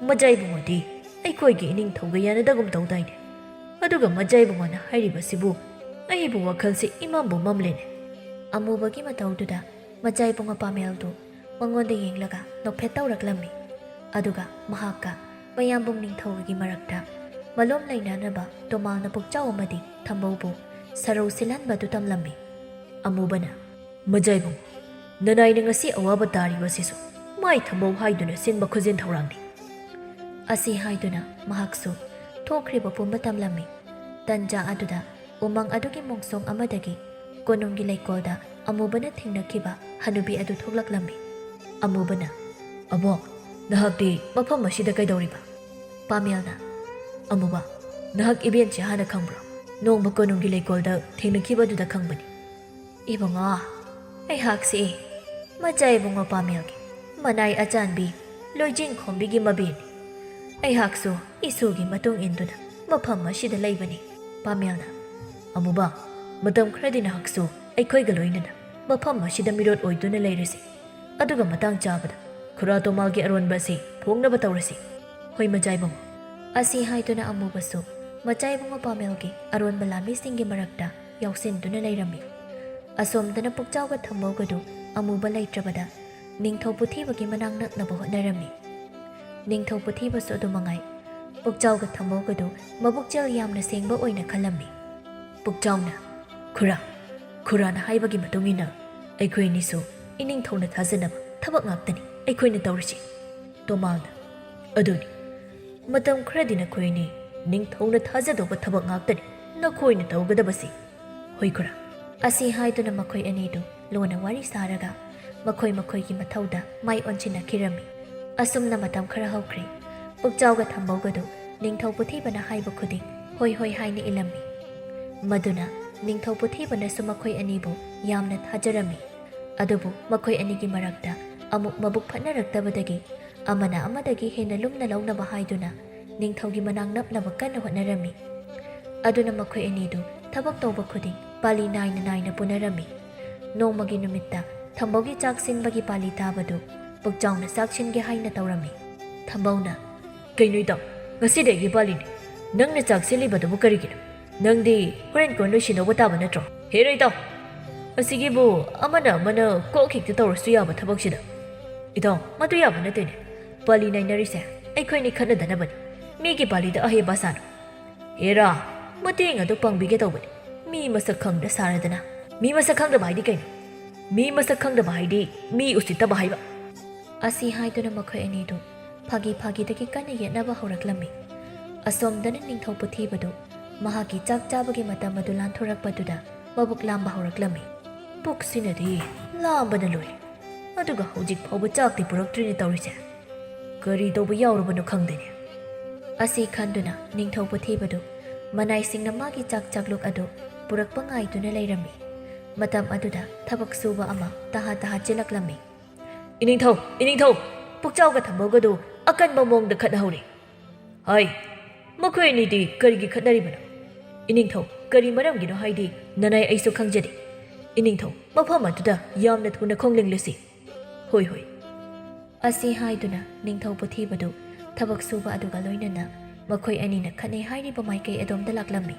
ꯃꯆꯥ ꯏꯕꯨꯡꯉꯣꯗꯤ ꯑꯩꯈꯣꯏꯒꯤ ꯏꯅꯤꯡꯊꯧꯒ ꯌꯥꯅꯗꯒꯨꯝ ꯇꯧꯗꯥꯏꯅꯦ? ꯑꯗꯨꯒ ꯃꯆꯥ ꯏꯕꯨꯡꯉꯣꯅ ꯍꯥꯏꯔꯤꯕꯁꯤꯕꯨ ꯑꯩꯕꯨ ꯋꯥꯈꯜꯁꯤ ꯏꯃꯝꯕꯨ ꯃꯝꯂꯦꯅꯦ꯫ ꯑꯃꯨꯕꯒꯤ ꯃꯇꯧꯗꯨꯗ ꯃꯆꯥ ꯏꯕꯨꯡꯉꯣ ꯄꯥꯃꯦꯜꯗꯨ ꯃꯉꯣꯟꯗ ꯌꯦꯡꯂꯒ ꯅꯣꯛꯐꯦꯠ ꯇꯧꯔꯛꯂꯝꯃꯤ꯫ ꯑꯗꯨꯒ ꯃꯍꯥꯛꯀ ꯃꯌꯥꯝꯕꯨꯡ ꯅꯤꯡꯊꯧꯒꯤ ꯃꯔꯛꯇ ꯃꯂꯣꯝ ꯂꯩꯅꯅꯕ ꯇꯣꯃꯥꯜꯅ ꯄꯨꯛꯆꯥꯎ ꯑꯃꯗꯤ ꯊꯝꯕꯧꯕꯨ ꯁꯔꯧ ꯁꯤꯜꯍꯟꯕꯗꯨ ꯇꯝꯂꯝꯃꯤ꯫ ꯑꯃꯨꯕꯅ, "ꯃꯆꯥ ꯏꯕꯨꯡꯉꯣ, ꯅꯅꯥꯏꯅ ꯉꯁꯤ ꯑꯋꯥꯕ ꯇꯥꯔꯤꯕ ꯑꯁꯤꯁꯨ ꯃꯥꯏ ꯊꯝꯕꯧ ꯍꯥꯏꯗꯨꯅ ꯁꯤꯟꯕ ꯈꯨꯖꯤꯟ ꯊꯧꯔꯥꯡꯅꯤ꯫" ꯑꯁꯤ ꯍꯥꯏꯗꯨꯅ ꯃꯍꯥꯛꯁꯨ ꯊꯣꯛꯈ꯭ꯔꯤꯕ ꯄꯨꯝꯕ ꯇꯝꯂꯝꯃꯤ꯫ ꯇꯟꯖꯥ ꯑꯗꯨꯗ ꯎꯃꯪ ꯑꯗꯨꯒꯤ ꯃꯣꯡꯁꯣꯡ ꯑꯃꯗꯒꯤ ꯀꯣꯅꯨꯡꯒꯤ ꯂꯩꯀꯣꯜꯗ ꯑꯃꯨꯕꯅ ꯊꯦꯡꯅꯈꯤꯕ ꯍꯅꯨꯕꯤ ꯑꯗꯨ ꯊꯣꯛꯂꯛꯂꯝꯃꯤ꯫ ꯑꯃꯨꯕꯅ, "ꯑꯕꯣꯛ, ꯅꯍꯥꯛꯇꯤ ꯃꯐꯝ ꯑꯁꯤꯗ ꯀꯩꯗꯧꯔꯤꯕ?" ꯄꯥꯃꯦꯜꯅ, "ꯑꯃꯨꯕ, ꯅꯍꯥꯛ ꯏꯕꯦꯟꯁꯦ ꯍꯥꯟꯅ ꯈꯪꯕ꯭ꯔꯣ? ꯅꯣꯡꯃ ꯀꯣꯅꯨꯡꯒꯤ ꯂꯩꯀꯣꯜꯗ ꯊꯦꯡꯅꯈꯤꯕ ꯑꯗꯨꯗ ꯈꯪꯕꯅꯤ꯫" "ꯏꯕꯨꯡꯉꯣ, ꯑꯩꯍꯥꯛꯁꯤ ꯃꯆꯥ ꯏꯕꯨꯡꯉꯣ ꯄꯥꯃꯦꯜꯒꯤ ꯃꯅꯥꯏ ꯑꯆꯥꯟꯕꯤ ꯂꯣꯏꯖꯤꯡ ꯈꯣꯝꯕꯤꯒꯤ ꯃꯕꯤꯅꯤ꯫ ꯑꯩꯍꯥꯛꯁꯨ ꯏꯁꯨꯒꯤ ꯃꯇꯨꯡ ꯏꯟꯗꯨꯅ ꯃꯐꯝ ꯑꯁꯤꯗ ꯂꯩꯕꯅꯤ꯫" ꯄꯥꯃꯦꯜꯅ, "ꯑꯃꯨꯕ, ꯃꯇꯝ ꯈꯔꯗꯤ ꯅꯍꯥꯛꯁꯨ ꯑꯩꯈꯣꯏꯒ ꯂꯣꯏꯅꯅ ꯃꯐꯝ ꯑꯁꯤꯗ ꯃꯤꯔꯣꯠ ꯑꯣꯏꯗꯨꯅ ꯂꯩꯔꯁꯤ꯫ ꯑꯗꯨꯒ ꯃꯇꯥꯡ ꯆꯥꯕꯗ ꯈꯨꯔꯥ ꯇꯣꯃꯥꯜꯒꯤ ꯑꯔꯣꯟꯕ ꯑꯁꯤ ꯐꯣꯡꯅꯕ ꯇꯧꯔꯁꯤ꯫ ꯍꯣꯏ, ꯃꯆꯥ ꯏꯕꯨꯡꯉꯣ꯫" ꯑꯁꯤ ꯍꯥꯏꯗꯨꯅ ꯑꯃꯨꯕꯁꯨ ꯃꯆꯥ ꯏꯕꯨꯡꯉꯣ ꯄꯥꯃꯦꯜꯒꯤ ꯑꯔꯣꯟꯕ ꯂꯥꯟꯃꯤꯁꯤꯡꯒꯤ ꯃꯔꯛꯇ ꯌꯥꯎꯁꯤꯟꯗꯨꯅ ꯂꯩꯔꯝꯃꯤ꯫ ꯑꯁꯣꯝꯗꯅ ꯄꯨꯛꯆꯥꯎꯒ ꯊꯝꯕꯧꯒꯗꯨ ꯑꯃꯨꯕ ꯂꯩꯇ꯭ꯔꯕꯗ ꯅꯤꯡꯊꯧ ꯄꯨꯊꯤꯕꯒꯤ ꯃꯅꯥꯛ ꯅꯛꯅꯕ ꯍꯣꯠꯅꯔꯝꯃꯤ꯫ ꯅꯤꯡꯊꯧ ꯄꯨꯊꯤꯕꯁꯨ ꯑꯗꯨ ꯃꯉꯥꯏ꯫ ꯄꯨꯛꯆꯥꯎꯒ ꯊꯝꯕꯧꯒꯗꯨ ꯃꯕꯨꯛꯆꯦꯜ ꯌꯥꯝꯅ ꯁꯦꯡꯕ ꯑꯣꯏꯅ ꯈꯜꯂꯝꯃꯤ꯫ ꯄꯨꯛꯆꯥꯎꯅ, "ꯈꯨꯔꯥ, ꯈꯨꯔꯥꯅ ꯍꯥꯏꯕꯒꯤ ꯃꯇꯨꯡ ꯏꯟꯅ ꯑꯩꯈꯣꯏ ꯑꯅꯤꯁꯨ ꯏꯅꯤꯡꯊꯧꯅ ꯊꯥꯖꯅꯕ ꯊꯕꯛ ꯉꯥꯛꯇꯅꯤ ꯑꯩꯈꯣꯏꯅ ꯇꯧꯔꯤꯁꯤ꯫" ꯇꯣꯃꯥꯜꯅ, "ꯑꯗꯨꯅꯤ, ꯃꯇꯝ ꯈꯔꯗꯤ ꯅꯈꯣꯏ ꯑꯅꯤ ꯅꯤꯡꯊꯧꯅ ꯊꯥꯖꯗꯧꯕ ꯊꯕꯛ ꯉꯥꯛꯇꯅꯤ ꯅꯈꯣꯏꯅ ꯇꯧꯒꯗꯕꯁꯤ꯫ ꯍꯣꯏ ꯈꯨꯔꯥ꯫" ꯑꯁꯤ ꯍꯥꯏꯗꯨꯅ ꯃꯈꯣꯏ ꯑꯅꯤꯗꯨ ꯂꯣꯟꯅ ꯋꯥꯔꯤ ꯁꯥꯔꯒ ꯃꯈꯣꯏ ꯃꯈꯣꯏꯒꯤ ꯃꯊꯧꯗ ꯃꯥꯏ ꯑꯣꯟꯁꯤꯟꯅꯈꯤꯔꯝꯃꯤ꯫ ꯑꯁꯨꯝꯅ ꯃꯇꯝ ꯈꯔ ꯍꯧꯈ꯭ꯔꯦ꯫ ꯄꯨꯛꯆꯥꯎꯒ ꯊꯝꯕꯧꯒꯗꯨ ꯅꯤꯡꯊꯧ ꯄꯨꯊꯤꯕꯅ ꯍꯥꯏꯕ ꯈꯨꯗꯤꯡ ꯍꯣꯏ ꯍꯣꯏ ꯍꯥꯏꯅ ꯏꯜꯂꯝꯃꯤ꯫ ꯃꯗꯨꯅ ꯅꯤꯡꯊꯧ ꯄꯨꯊꯤꯕꯅꯁꯨ ꯃꯈꯣꯏ ꯑꯅꯤꯕꯨ ꯌꯥꯝꯅ ꯊꯥꯖꯔꯝꯃꯤ꯫ ꯑꯗꯨꯕꯨ ꯃꯈꯣꯏ ꯑꯅꯤꯒꯤ ꯃꯔꯛꯇ ꯑꯃꯨꯛ ꯃꯕꯨꯛ ꯐꯠꯅꯔꯛꯇꯕꯗꯒꯤ ꯑꯃꯅ ꯑꯃꯗꯒꯤ ꯍꯦꯟꯅ ꯂꯨꯝꯅ ꯂꯧꯅꯕ ꯍꯥꯏꯗꯨꯅ ꯅꯤꯡꯊꯧꯒꯤ ꯃꯅꯥꯛ ꯅꯞꯅꯕ ꯀꯟꯅ ꯍꯣꯠꯅꯔꯝꯃꯤ꯫ ꯑꯗꯨꯅ ꯃꯈꯣꯏ ꯑꯅꯤꯗꯨ ꯊꯕꯛ ꯇꯧꯕ ꯈꯨꯗꯤꯡ ꯄꯥꯂꯤ ꯅꯥꯏꯅ ꯅꯥꯏꯅ ꯄꯨꯅꯔꯝꯃꯤ꯫ ꯅꯣꯡꯃꯒꯤ ꯅꯨꯃꯤꯠꯇ ꯊꯝꯕꯧꯒꯤ ꯆꯥꯛ ꯁꯤꯟꯕꯒꯤ ꯄꯥꯂꯤ ꯇꯥꯕꯗꯨ ꯄꯨꯛꯆꯥꯎꯅ ꯆꯥꯛ ꯁꯤꯟꯒꯦ ꯍꯥꯏꯅ ꯇꯧꯔꯝꯃꯤ꯫ ꯊꯝꯕꯧꯅ, "ꯀꯩꯅꯣ ꯏꯇꯥꯎ, ꯉꯁꯤꯗꯤ ꯑꯩꯒꯤ ꯄꯥꯂꯤꯅꯤ꯫ ꯅꯪꯅ ꯆꯥꯛ ꯁꯤꯜꯂꯤꯕꯗꯨꯕꯨ ꯀꯔꯤꯒꯤꯅꯣ? ꯅꯪꯗꯤ ꯍꯣꯔꯦꯟ ꯀꯣꯟ ꯂꯣꯏꯁꯤꯟꯗꯧꯕ ꯇꯥꯕ ꯅꯠꯇ꯭ꯔꯣ?" "ꯍꯦꯔꯥ ꯏꯇꯥꯎ, ꯑꯁꯤꯒꯤꯕꯨ ꯑꯃꯅ ꯑꯃꯅ ꯀꯣꯛ ꯍꯦꯛꯇ ꯇꯧꯔꯁꯨ ꯌꯥꯕ ꯊꯕꯛꯁꯤꯗ?" "ꯏꯇꯥꯎ, ꯃꯗꯨ ꯌꯥꯕ ꯅꯠꯇꯦꯅꯦ꯫ ꯄꯥꯂꯤ ꯅꯥꯏꯅꯔꯤꯁꯦ ꯑꯩꯈꯣꯏꯅꯤ ꯈꯠꯅꯗꯅꯕꯅꯤ꯫ ꯃꯤꯒꯤ ꯄꯥꯂꯤꯗ ꯑꯍꯩ ꯑꯄꯥ ꯁꯥꯅꯨ꯫" "ꯍꯦꯔꯥ, ꯃꯇꯦꯡ ꯑꯗꯨ ꯄꯥꯡꯕꯤꯒꯦ ꯇꯧꯕꯅꯤ꯫ ꯃꯤ ꯃꯁꯛ ꯈꯪꯗ ꯁꯥꯔꯗꯅ꯫" "ꯃꯤ ꯃꯁꯛ ꯈꯪꯗꯕ ꯍꯥꯏꯗꯤ ꯀꯩꯅꯣ? ꯃꯤ ꯃꯁꯛ ꯈꯪꯗꯕ ꯍꯥꯏꯗꯤ ꯃꯤ ꯎꯁꯤꯠꯇꯕ ꯍꯥꯏꯕ꯫" ꯑꯁꯤ ꯍꯥꯏꯗꯨꯅ ꯃꯈꯣꯏ ꯑꯅꯤꯗꯨ ꯐꯥꯒꯤ ꯐꯥꯒꯤꯗꯒꯤ ꯀꯟꯅ ꯌꯦꯠꯅꯕ ꯍꯧꯔꯛꯂꯝꯃꯤ꯫ ꯑꯁꯣꯝꯗꯅ ꯅꯤꯡꯊꯧ ꯄꯨꯊꯤꯕꯗꯨ ꯃꯍꯥꯛꯀꯤ ꯆꯥꯛ ꯆꯥꯕꯒꯤ ꯃꯇꯝ ꯑꯗꯨ ꯂꯥꯟꯊꯣꯔꯛꯄꯗꯨꯗ ꯃꯕꯨꯛ ꯂꯥꯝꯕ ꯍꯧꯔꯛꯂꯝꯃꯤ꯫ "ꯄꯨꯛꯁꯤꯅꯗꯤ ꯂꯥꯝꯕꯅ ꯂꯣꯏꯔꯦ꯫ ꯑꯗꯨꯒ ꯍꯧꯖꯤꯛ ꯐꯥꯎꯕ ꯆꯥꯛꯇꯤ ꯄꯨꯔꯛꯇ꯭ꯔꯤꯅꯦ ꯇꯧꯔꯤꯁꯦ꯫ ꯀꯔꯤ ꯇꯧꯕ ꯌꯥꯎꯔꯕꯅꯣ ꯈꯪꯗꯦꯅꯦ꯫" ꯑꯁꯤ ꯈꯟꯗꯨꯅ ꯅꯤꯡꯊꯧ ꯄꯨꯊꯤꯕꯗꯨ ꯃꯅꯥꯏꯁꯤꯡꯅ ꯃꯥꯒꯤ ꯆꯥꯛ ꯆꯥꯛꯂꯨꯛ ꯑꯗꯨ ꯄꯨꯔꯛꯄ ꯉꯥꯏꯗꯨꯅ ꯂꯩꯔꯝꯃꯤ꯫ ꯃꯇꯝ ꯑꯗꯨꯗ ꯊꯕꯛ ꯁꯨꯕ ꯑꯃ ꯇꯍꯥ ꯇꯍꯥ ꯆꯦꯜꯂꯛꯂꯝꯃꯤ꯫ "ꯏꯅꯤꯡꯊꯧ, ꯏꯅꯤꯡꯊꯧ, ꯄꯨꯛꯆꯥꯎꯒ ꯊꯝꯕꯧꯒꯗꯨ ꯑꯀꯟꯕ ꯃꯑꯣꯡꯗ ꯈꯠꯅꯍꯧꯔꯤ꯫" "ꯍꯥꯏ, ꯃꯈꯣꯏ ꯑꯅꯤꯗꯤ ꯀꯔꯤꯒꯤ ꯈꯠꯅꯔꯤꯕꯅꯣ?" ꯏꯅꯤꯡꯊꯧ, ꯀꯔꯤ ꯃꯔꯝꯒꯤꯅꯣ ꯍꯥꯏꯗꯤ ꯅꯅꯥꯏ ꯑꯩꯁꯨ ꯈꯪꯖꯗꯦ꯫ ꯏꯅꯤꯡꯊꯧ, ꯃꯐꯝ ꯑꯗꯨꯗ ꯌꯥꯝꯅ ꯊꯨꯅ ꯈꯣꯡꯂꯦꯡꯂꯁꯤ꯫ ꯍꯣꯏ, ꯍꯣꯏ꯫ ꯑꯁꯤ ꯍꯥꯏꯗꯨꯅ ꯅꯤꯡꯊꯧ ꯄꯨꯊꯤꯕꯗꯨ ꯊꯕꯛ ꯁꯨꯕ ꯑꯗꯨꯒ ꯂꯣꯏꯅꯅ ꯃꯈꯣꯏ ꯑꯅꯤꯅ ꯈꯠꯅꯩ ꯍꯥꯏꯔꯤꯕ ꯃꯥꯏꯀꯩ ꯑꯗꯣꯝꯗ ꯂꯥꯛꯂꯝꯃꯤ꯫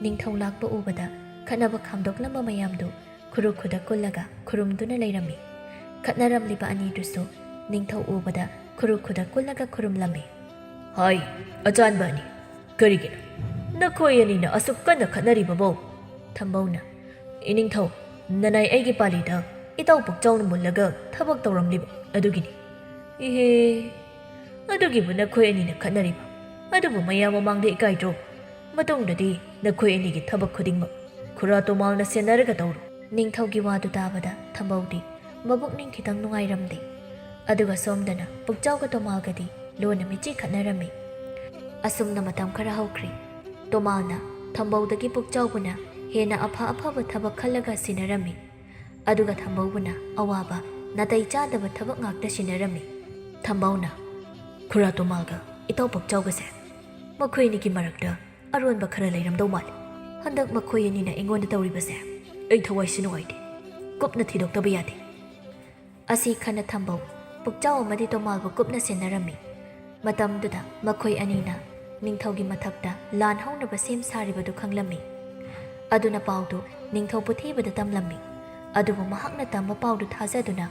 ꯅꯤꯡꯊꯧ ꯂꯥꯛꯄ ꯎꯕꯗ ꯈꯠꯅꯕ ꯈꯥꯝꯗꯣꯛꯂꯝꯕ ꯃꯌꯥꯝꯗꯨ ꯈꯨꯔꯨ ꯈꯨꯗ ꯀꯨꯜꯂꯒ ꯈꯨꯔꯨꯝꯗꯨꯅ ꯂꯩꯔꯝꯃꯤ꯫ ꯈꯠꯅꯔꯝꯂꯤꯕ ꯑꯅꯤꯗꯨꯁꯨ ꯅꯤꯡꯊꯧ ꯎꯕꯗ ꯈꯨꯔꯨ ꯈꯨꯗ ꯀꯨꯜꯂꯒ ꯈꯨꯔꯨꯝꯂꯝꯃꯤ꯫ ꯍꯥꯏ, ꯑꯆꯥꯟꯕ ꯑꯅꯤ, ꯀꯔꯤꯒꯤꯅꯣ? ꯅꯈꯣꯏ ꯑꯅꯤꯅ ꯑꯁꯨꯛ ꯀꯟꯅ ꯈꯠꯅꯔꯤꯕꯕꯨ? ꯊꯝꯕꯧꯅ, ꯏꯅꯤꯡꯊꯧ, ꯅꯅꯥꯏ ꯑꯩꯒꯤ ꯄꯥꯂꯤꯗ ꯏꯇꯥꯎ ꯄꯨꯛꯆꯥꯎꯅ ꯃꯨꯜꯂꯒ ꯊꯕꯛ ꯇꯧꯔꯝꯂꯤꯕ ꯑꯗꯨꯒꯤꯅꯤ꯫ ꯏꯍꯦ, ꯑꯗꯨꯒꯤꯕꯨ ꯅꯈꯣꯏ ꯑꯅꯤꯅ ꯈꯠꯅꯔꯤꯕ? ꯑꯗꯨꯕꯨ ꯃꯌꯥꯝ ꯃꯃꯥꯡꯗ ꯏꯀꯥꯏꯗ꯭ꯔꯣ? ꯃꯇꯨꯡꯗꯗꯤ ꯅꯈꯣꯏ ꯑꯅꯤꯒꯤ ꯊꯕꯛ ꯈꯨꯗꯤꯡꯃꯛ ꯈꯨꯔꯥ ꯇꯣꯃꯥꯜꯅ ꯁꯦꯟꯅꯔꯒ ꯇꯧꯔꯣ꯫ ꯅꯤꯡꯊꯧꯒꯤ ꯋꯥꯗꯨ ꯇꯥꯕꯗ ꯊꯝꯕꯧꯗꯤ ꯃꯕꯨꯛꯅꯤꯡ ꯈꯤꯇꯪ ꯅꯨꯡꯉꯥꯏꯔꯝꯗꯦ꯫ ꯑꯗꯨꯒ ꯁꯣꯝꯗꯅ ꯄꯨꯛꯆꯥꯎꯒ ꯇꯣꯃꯥꯜꯒꯗꯤ ꯂꯣꯟꯅ ꯃꯤꯠꯆꯤ ꯈꯠꯅꯔꯝꯃꯤ꯫ ꯑꯁꯨꯝꯅ ꯃꯇꯝ ꯈꯔ ꯍꯧꯈ꯭ꯔꯦ꯫ ꯇꯣꯃꯥꯜꯅ ꯊꯝꯕꯧꯗꯒꯤ ꯄꯨꯛꯆꯥꯎꯕꯅ ꯍꯦꯟꯅ ꯑꯐ ꯑꯐꯕ ꯊꯕꯛ ꯈꯜꯂꯒ ꯁꯤꯟꯅꯔꯝꯃꯤ꯫ ꯑꯗꯨꯒ ꯊꯝꯕꯧꯕꯅ ꯑꯋꯥꯕ, ꯅꯥꯇꯩ ꯆꯥꯗꯕ ꯊꯕꯛ ꯉꯥꯛꯇ ꯁꯤꯟꯅꯔꯝꯃꯤ꯫ ꯊꯝꯕꯧꯅ, ꯈꯨꯔꯥ ꯇꯣꯃꯥꯜꯒ ꯏꯇꯥꯎ ꯄꯨꯛꯆꯥꯎꯒꯁꯦ, ꯃꯈꯣꯏ ꯑꯅꯤꯒꯤ ꯃꯔꯛꯇ ꯑꯔꯣꯟꯕ ꯈꯔ ꯂꯩꯔꯝꯗꯧ ꯃꯥꯜꯂꯤ꯫ ꯍꯟꯗꯛ ꯃꯈꯣꯏ ꯑꯅꯤꯅ ꯑꯩꯉꯣꯟꯗ ꯇꯧꯔꯤꯕꯁꯦ ꯑꯩ ꯊꯋꯥꯏꯁꯤ ꯅꯨꯡꯉꯥꯏꯇꯦ꯫ ꯀꯨꯞꯅ ꯊꯤꯗꯣꯛꯇꯕ ꯌꯥꯗꯦ꯫ ꯑꯁꯤ ꯈꯟꯅ ꯊꯝꯕꯧ ꯄꯨꯛꯆꯥꯎ ꯑꯃꯗꯤ ꯇꯣꯃꯥꯜꯕꯨ ꯀꯨꯞꯅ ꯁꯦꯟꯅꯔꯝꯃꯤ꯫ ꯃꯇꯝꯗꯨꯗ ꯃꯈꯣꯏ ꯑꯅꯤꯅ ꯅꯤꯡꯊꯧꯒꯤ ꯃꯊꯛꯇ ꯂꯥꯟ ꯍꯧꯅꯕ ꯁꯦꯝ ꯁꯥꯔꯤꯕꯗꯨ ꯈꯪꯂꯝꯃꯤ꯫ ꯑꯗꯨꯅ ꯄꯥꯎꯗꯨ ꯅꯤꯡꯊꯧ ꯄꯨꯊꯤꯕꯗ ꯇꯝꯂꯝꯃꯤ꯫ ꯑꯗꯨꯕꯨ ꯃꯍꯥꯛꯅ ꯇꯝꯕ ꯄꯥꯎꯗꯨ ꯊꯥꯖꯗꯨꯅ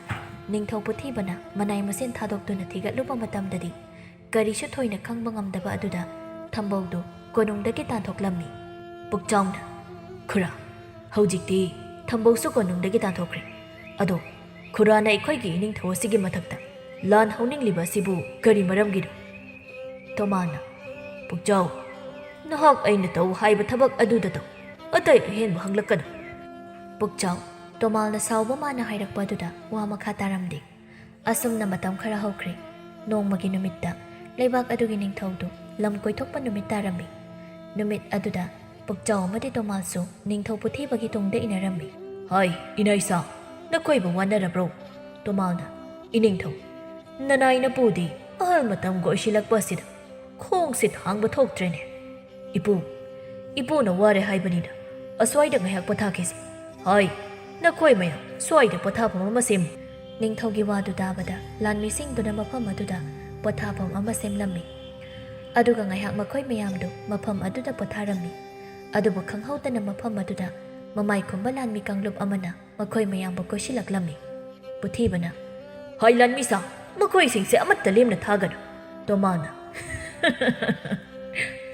ꯅꯤꯡꯊꯧ ꯄꯨꯊꯤꯕꯅ ꯃꯅꯥꯏ ꯃꯁꯤꯟ ꯊꯥꯗꯣꯛꯇꯨꯅ ꯊꯤꯒꯠꯂꯨꯕ ꯃꯇꯝꯗꯗꯤ ꯀꯔꯤꯁꯨ ꯊꯣꯏꯅ ꯈꯪꯕ ꯉꯝꯗꯕ ꯑꯗꯨꯗ ꯊꯝꯕꯧꯗꯨ ꯀꯣꯅꯨꯡꯗꯒꯤ ꯇꯥꯟꯊꯣꯛꯂꯝꯃꯤ꯫ ꯄꯨꯛꯆꯥꯎꯅ, ꯈꯨꯔꯥ, ꯍꯧꯖꯤꯛꯇꯤ ꯊꯝꯕꯧꯁꯨ ꯀꯣꯅꯨꯡꯗꯒꯤ ꯇꯥꯟꯊꯣꯛꯈ꯭ꯔꯦ꯫ ꯑꯗꯣ ꯈꯨꯔꯥꯅ ꯑꯩꯈꯣꯏꯒꯤ ꯏꯅꯤꯡꯊꯧ ꯑꯁꯤꯒꯤ ꯃꯊꯛꯇ ꯂꯥꯟ ꯍꯧꯅꯤꯡꯂꯤꯕ ꯑꯁꯤꯕꯨ ꯀꯔꯤ ꯃꯔꯝꯒꯤꯅꯣ? ꯇꯣꯃꯥꯜꯅ, ꯄꯨꯛꯆꯥꯎ, ꯅꯍꯥꯛ ꯑꯩꯅ ꯇꯧ ꯍꯥꯏꯕ ꯊꯕꯛ ꯑꯗꯨꯗ ꯇꯧ꯫ ꯑꯇꯩ ꯑꯍꯦꯟꯕ ꯍꯪꯂꯛꯀꯅꯨ꯫ ꯄꯨꯛꯆꯥꯎ, ꯇꯣꯃꯥꯜꯅ ꯁꯥꯎꯕ ꯃꯥꯅ ꯍꯥꯏꯔꯛꯄ ꯑꯗꯨꯗ ꯋꯥ ꯃꯈꯥ ꯇꯥꯔꯝꯗꯦ꯫ ꯑꯁꯨꯝꯅ ꯃꯇꯝ ꯈꯔ ꯍꯧꯈ꯭ꯔꯦ꯫ ꯅꯣꯡꯃꯒꯤ ꯅꯨꯃꯤꯠꯇ ꯂꯩꯕꯥꯛ ꯑꯗꯨꯒꯤ ꯅꯤꯡꯊꯧꯗꯨ ꯂꯝ ꯀꯣꯏꯊꯣꯛꯄ ꯅꯨꯃꯤꯠ ꯇꯥꯔꯝꯃꯤ꯫ ꯅꯨꯃꯤꯠ ꯑꯗꯨꯗ ꯄꯨꯛꯆꯥꯎ ꯑꯃꯗꯤ ꯇꯣꯃꯥꯜꯁꯨ ꯅꯤꯡꯊꯧ ꯄꯨꯊꯤꯕꯒꯤ ꯇꯨꯡꯗ ꯏꯟꯅꯔꯝꯃꯤ꯫ ꯍꯥꯏ, ꯏꯅꯥꯏꯁꯥ, ꯅꯈꯣꯏꯕꯨ ꯋꯥꯅꯔꯕ꯭ꯔꯣ? ꯇꯣꯃꯥꯜꯅ, ꯏꯅꯤꯡꯊꯧ, ꯅꯅꯥꯏ ꯅꯄꯨꯗꯤ ꯑꯍꯜ ꯃꯇꯝꯒ ꯑꯣꯏꯁꯤꯜꯂꯛꯄ ꯑꯁꯤꯗ ꯈꯣꯡꯁꯦ ꯊꯥꯡꯕ ꯊꯣꯛꯇ꯭ꯔꯦꯅꯦ꯫ ꯏꯄꯨ, "ꯏꯄꯨꯅ ꯋꯥꯔꯦ ꯍꯥꯏꯕꯅꯤꯅ ꯑꯁ꯭ꯋꯥꯏꯗ ꯉꯥꯏꯍꯥꯛ ꯄꯣꯊꯥꯈꯤꯁꯤ꯫ ꯍꯥꯏ, ꯅꯈꯣꯏ ꯃꯌꯥꯝ ꯁ꯭ꯋꯥꯏꯗ ꯄꯣꯊꯥꯐꯝ ꯑꯃ ꯁꯦꯝꯃꯨ꯫" ꯅꯤꯡꯊꯧꯒꯤ ꯋꯥꯗꯨ ꯇꯥꯕꯗ ꯂꯥꯟꯃꯤꯁꯤꯡꯗꯨꯅ ꯃꯐꯝ ꯑꯗꯨꯗ ꯄꯣꯊꯥꯐꯝ ꯑꯃ ꯁꯦꯝꯂꯝꯃꯤ꯫ ꯑꯗꯨꯒ ꯉꯥꯏꯍꯥꯛ ꯃꯈꯣꯏ ꯃꯌꯥꯝꯗꯨ ꯃꯐꯝ ꯑꯗꯨꯗ ꯄꯣꯊꯥꯔꯝꯃꯤ꯫ ꯑꯗꯨꯕꯨ ꯈꯪꯍꯧꯗꯅ ꯃꯐꯝ ꯑꯗꯨꯗ ꯃꯃꯥꯏ ꯀꯨꯝꯕ ꯂꯥꯟꯃꯤ ꯀꯥꯡꯂꯨꯞ ꯑꯃꯅ ꯃꯈꯣꯏ ꯃꯌꯥꯝꯕꯨ ꯀꯣꯏꯁꯤꯜꯂꯛꯂꯝꯃꯤ꯫ ꯄꯨꯊꯤꯕꯅ, "ꯍꯥꯏ ꯂꯥꯟꯃꯤꯁꯥ, ꯃꯈꯣꯏꯁꯤꯡꯁꯦ ꯑꯃꯠꯇ ꯂꯦꯝꯅ ꯊꯥꯒꯅꯨ꯫" ꯇꯣꯃꯥꯜꯅ,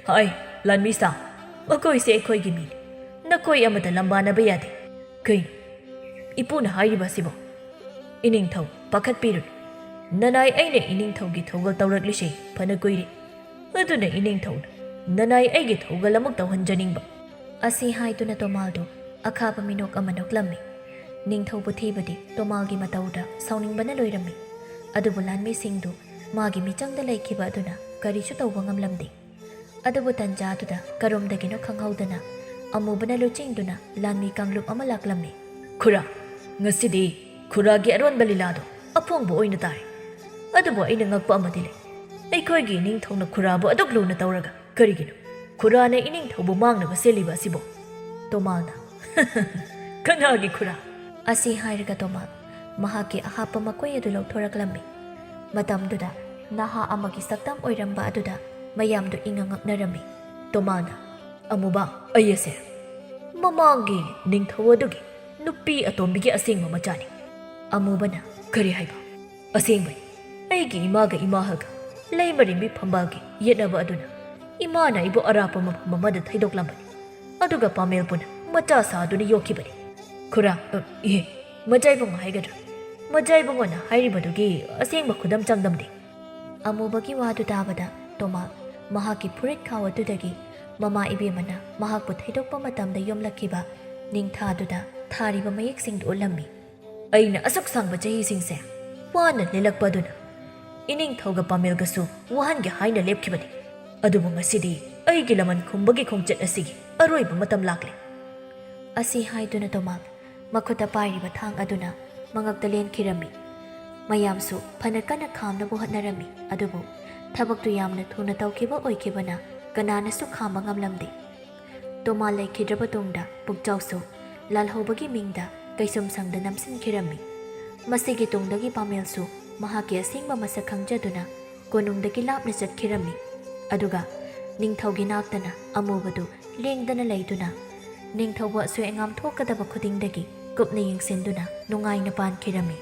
"ꯍꯥꯏ ꯂꯥꯟꯃꯤꯁꯥ, ꯃꯈꯣꯏꯁꯦ ꯑꯩꯈꯣꯏꯒꯤ ꯃꯤꯅꯤ꯫ ꯅꯈꯣꯏ ꯑꯃꯠꯇ ꯂꯝꯕꯥꯅꯕ ꯌꯥꯗꯦ꯫" "ꯀꯩꯅꯣ ꯏꯄꯨꯅ ꯍꯥꯏꯔꯤꯕ ꯑꯁꯤꯕꯣ? ꯏꯅꯤꯡꯊꯧ, ꯄꯥꯈꯠꯄꯤꯔꯨꯅꯨ꯫ ꯅꯅꯥꯏ ꯑꯩꯅ ꯏꯅꯤꯡꯊꯧꯒꯤ ꯊꯧꯒꯜ ꯇꯧꯔꯛꯂꯤꯁꯦ ꯐꯅ ꯀꯨꯏꯔꯦ꯫ ꯑꯗꯨꯅ ꯏꯅꯤꯡꯊꯧꯅ ꯅꯅꯥꯏ ꯑꯩꯒꯤ ꯊꯧꯒꯜ ꯑꯃꯨꯛ ꯇꯧꯍꯟꯖꯅꯤꯡꯕ꯫" ꯑꯁꯤ ꯍꯥꯏꯗꯨꯅ ꯇꯣꯃꯥꯜꯗꯨ ꯑꯈꯥꯕ ꯃꯤꯅꯣꯛ ꯑꯃ ꯅꯣꯛꯂꯝꯃꯤ꯫ ꯅꯤꯡꯊꯧ ꯄꯨꯊꯤꯕꯗꯤ ꯇꯣꯃꯥꯜꯒꯤ ꯃꯇꯧꯗ ꯁꯥꯎꯅꯤꯡꯕꯅ ꯂꯣꯏꯔꯝꯃꯤ꯫ ꯑꯗꯨꯕꯨ ꯂꯥꯟꯃꯤꯁꯤꯡꯗꯨ ꯃꯥꯒꯤ ꯃꯤꯆꯪꯗ ꯂꯩꯈꯤꯕ ꯑꯗꯨꯅ ꯀꯔꯤꯁꯨ ꯇꯧꯕ ꯉꯝꯂꯝꯗꯦ꯫ ꯑꯗꯨꯕꯨ ꯇꯟꯖꯥꯗꯨꯗ ꯀꯔꯣꯝꯗꯒꯤꯅꯣ ꯈꯪꯍꯧꯗꯅ ꯑꯃꯨꯕꯅ ꯂꯨꯆꯤꯡꯗꯨꯅ ꯂꯥꯟꯃꯤ ꯀꯥꯡꯂꯨꯞ ꯑꯃ ꯂꯥꯛꯂꯝꯃꯤ꯫ "ꯈꯨꯔꯥ, ꯉꯁꯤꯗꯤ ꯈꯨꯔꯥꯒꯤ ꯑꯔꯣꯟꯕ ꯂꯤꯂꯥꯗꯣ ꯑꯐꯣꯡꯕ ꯑꯣꯏꯅ ꯇꯥꯔꯦ꯫ ꯑꯗꯨꯕꯨ ꯑꯩꯅ ꯉꯛꯄ ꯑꯃꯗꯤ ꯂꯩ꯫ ꯑꯩꯈꯣꯏꯒꯤ ꯏꯅꯤꯡꯊꯧꯅ ꯈꯨꯔꯥꯕꯨ ꯑꯗꯨꯛ ꯂꯨꯅ ꯇꯧꯔꯒ ꯀꯔꯤꯒꯤꯅꯣ ꯈꯨꯔꯥꯅ ꯏꯅꯤꯡꯊꯧꯕꯨ ꯃꯥꯡꯅꯕ ꯁꯤꯜꯂꯤꯕ ꯑꯁꯤꯕꯣ?" ꯇꯣꯃꯥꯜꯅ, "ꯀꯅꯥꯒꯤ ꯈꯨꯔꯥ?" ꯑꯁꯤ ꯍꯥꯏꯔꯒ ꯇꯣꯃꯥꯜ ꯃꯍꯥꯛꯀꯤ ꯑꯍꯥꯞꯄ ꯃꯀꯣꯏ ꯑꯗꯨ ꯂꯧꯊꯣꯔꯛꯂꯝꯃꯤ꯫ ꯃꯇꯝꯗꯨꯗ ꯅꯍꯥ ꯑꯃꯒꯤ ꯁꯛꯇꯝ ꯑꯣꯏꯔꯝꯕ ꯑꯗꯨꯗ ꯃꯌꯥꯝꯗꯨ ꯏꯉꯛ ꯉꯛꯅꯔꯝꯃꯤ꯫ ꯇꯣꯃꯥꯜꯅ, "ꯑꯃꯨꯕ, ꯑꯩ ꯑꯁꯦ ꯃꯃꯥꯡꯒꯤ ꯅꯤꯡꯊꯧ ꯑꯗꯨꯒꯤ ꯅꯨꯄꯤ ꯑꯇꯣꯝꯕꯤꯒꯤ ꯑꯁꯦꯡꯕ ꯃꯆꯥꯅꯤ꯫" ꯑꯃꯨꯕꯅ, "ꯀꯔꯤ ꯍꯥꯏꯕ?" "ꯑꯁꯦꯡꯕꯅꯤ꯫ ꯑꯩꯒꯤ ꯏꯃꯥꯒ ꯏꯃꯥꯍꯒ ꯂꯩꯃꯔꯦꯝꯕꯤ ꯐꯝꯕꯥꯜꯒꯤ ꯌꯦꯠꯅꯕ ꯑꯗꯨꯅ ꯏꯃꯥꯅ ꯑꯩꯕꯨ ꯑꯔꯥꯞꯄ ꯃꯐꯝ ꯑꯃꯗ ꯊꯩꯗꯣꯛꯂꯝꯕꯅꯤ꯫ ꯑꯗꯨꯒ ꯄꯥꯃꯦꯜ ꯄꯨꯟꯅ ꯃꯆꯥ ꯁꯥꯗꯨꯅ ꯌꯣꯛꯈꯤꯕꯅꯤ꯫" "ꯈꯨꯔꯥ, ꯑ, ꯏꯍꯦ, ꯃꯖꯥꯏꯕꯨꯡ ꯍꯥꯏꯒꯗ꯭ꯔꯥ? ꯃꯖꯥꯏꯕꯨꯡꯉꯣꯅ ꯍꯥꯏꯔꯤꯕꯗꯨꯒꯤ ꯑꯁꯦꯡꯕ ꯈꯨꯗꯝ ꯆꯥꯡꯗꯝꯗꯦ꯫" ꯑꯃꯨꯕꯒꯤ ꯋꯥꯗꯨ ꯇꯥꯕꯗ ꯇꯣꯃꯥꯜ ꯃꯍꯥꯛꯀꯤ ꯐꯨꯔꯤꯠ ꯈꯥꯎ ꯑꯗꯨꯗꯒꯤ ꯃꯃꯥ ꯏꯕꯦꯝꯃꯅ ꯃꯍꯥꯛꯄꯨ ꯊꯩꯗꯣꯛꯄ ꯃꯇꯝꯗ ꯌꯣꯝꯂꯛꯈꯤꯕ ꯅꯤꯡꯊꯥꯗꯨꯗ ꯊꯥꯔꯤꯕ ꯃꯌꯦꯛꯁꯤꯡꯗꯨ ꯎꯠꯂꯝꯃꯤ꯫ "ꯑꯩꯅ ꯑꯁꯨꯛ ꯁꯥꯡꯕ ꯆꯍꯤꯁꯤꯡꯁꯦ ꯋꯥꯅ ꯂꯦꯜꯂꯛꯄ ꯑꯗꯨꯅ ꯏꯅꯤꯡꯊꯧꯒ ꯄꯥꯃꯦꯜꯒꯁꯨ ꯋꯥꯍꯟꯒꯦ ꯍꯥꯏꯅ ꯂꯦꯞꯈꯤꯕꯅꯤ꯫ ꯑꯗꯨꯕꯨ ꯉꯁꯤꯗꯤ ꯑꯩꯒꯤ ꯂꯃꯟ ꯈꯨꯝꯕꯒꯤ ꯈꯣꯡꯆꯠ ꯑꯁꯤꯒꯤ ꯑꯔꯣꯏꯕ ꯃꯇꯝ ꯂꯥꯛꯂꯦ꯫" ꯑꯁꯤ ꯍꯥꯏꯗꯨꯅ ꯇꯣꯃꯥꯜ ꯃꯈꯨꯠꯇ ꯄꯥꯏꯔꯤꯕ ꯊꯥꯡ ꯑꯗꯨꯅ ꯃꯉꯛꯇ ꯂꯦꯟꯈꯤꯔꯝꯃꯤ꯫ ꯃꯌꯥꯝꯁꯨ ꯐꯅ ꯀꯟꯅ ꯈꯥꯝꯅꯕ ꯍꯣꯠꯅꯔꯝꯃꯤ, ꯑꯗꯨꯕꯨ ꯊꯕꯛꯇꯨ ꯌꯥꯝꯅ ꯊꯨꯅ ꯇꯧꯈꯤꯕ ꯑꯣꯏꯈꯤꯕꯅ ꯀꯅꯥꯅꯁꯨ ꯈꯥꯝꯕ ꯉꯝꯂꯝꯗꯦ꯫ ꯇꯣꯃꯥ ꯂꯩꯈꯤꯗ꯭ꯔꯕ ꯇꯨꯡꯗ ꯄꯨꯛꯆꯥꯎꯁꯨ ꯂꯥꯜꯍꯧꯕꯒꯤ ꯃꯤꯡꯗ ꯀꯩꯁꯨꯝꯁꯪꯗ ꯅꯝꯁꯤꯟꯈꯤꯔꯝꯃꯤ꯫ ꯃꯁꯤꯒꯤ ꯇꯨꯡꯗꯒꯤ ꯄꯥꯃꯦꯜꯁꯨ ꯃꯍꯥꯛꯀꯤ ꯑꯁꯦꯡꯕ ꯃꯁꯛ ꯈꯪꯖꯗꯨꯅ ꯀꯣꯅꯨꯡꯗꯒꯤ ꯂꯥꯞꯅ ꯆꯠꯈꯤꯔꯝꯃꯤ꯫ ꯑꯗꯨꯒ ꯅꯤꯡꯊꯧꯒꯤ ꯅꯥꯛꯇꯅ ꯑꯃꯨꯕꯗꯨ ꯂꯦꯡꯗꯅ ꯂꯩꯗꯨꯅ ꯅꯤꯡꯊꯧꯕꯨ ꯑꯁꯣꯏ ꯑꯉꯥꯝ ꯊꯣꯛꯀꯗꯕ ꯈꯨꯗꯤꯡꯗꯒꯤ ꯀꯨꯞꯅ ꯌꯦꯡꯁꯤꯟꯗꯨꯅ ꯅꯨꯡꯉꯥꯏꯅ ꯄꯥꯟꯈꯤꯔꯝꯃꯤ꯫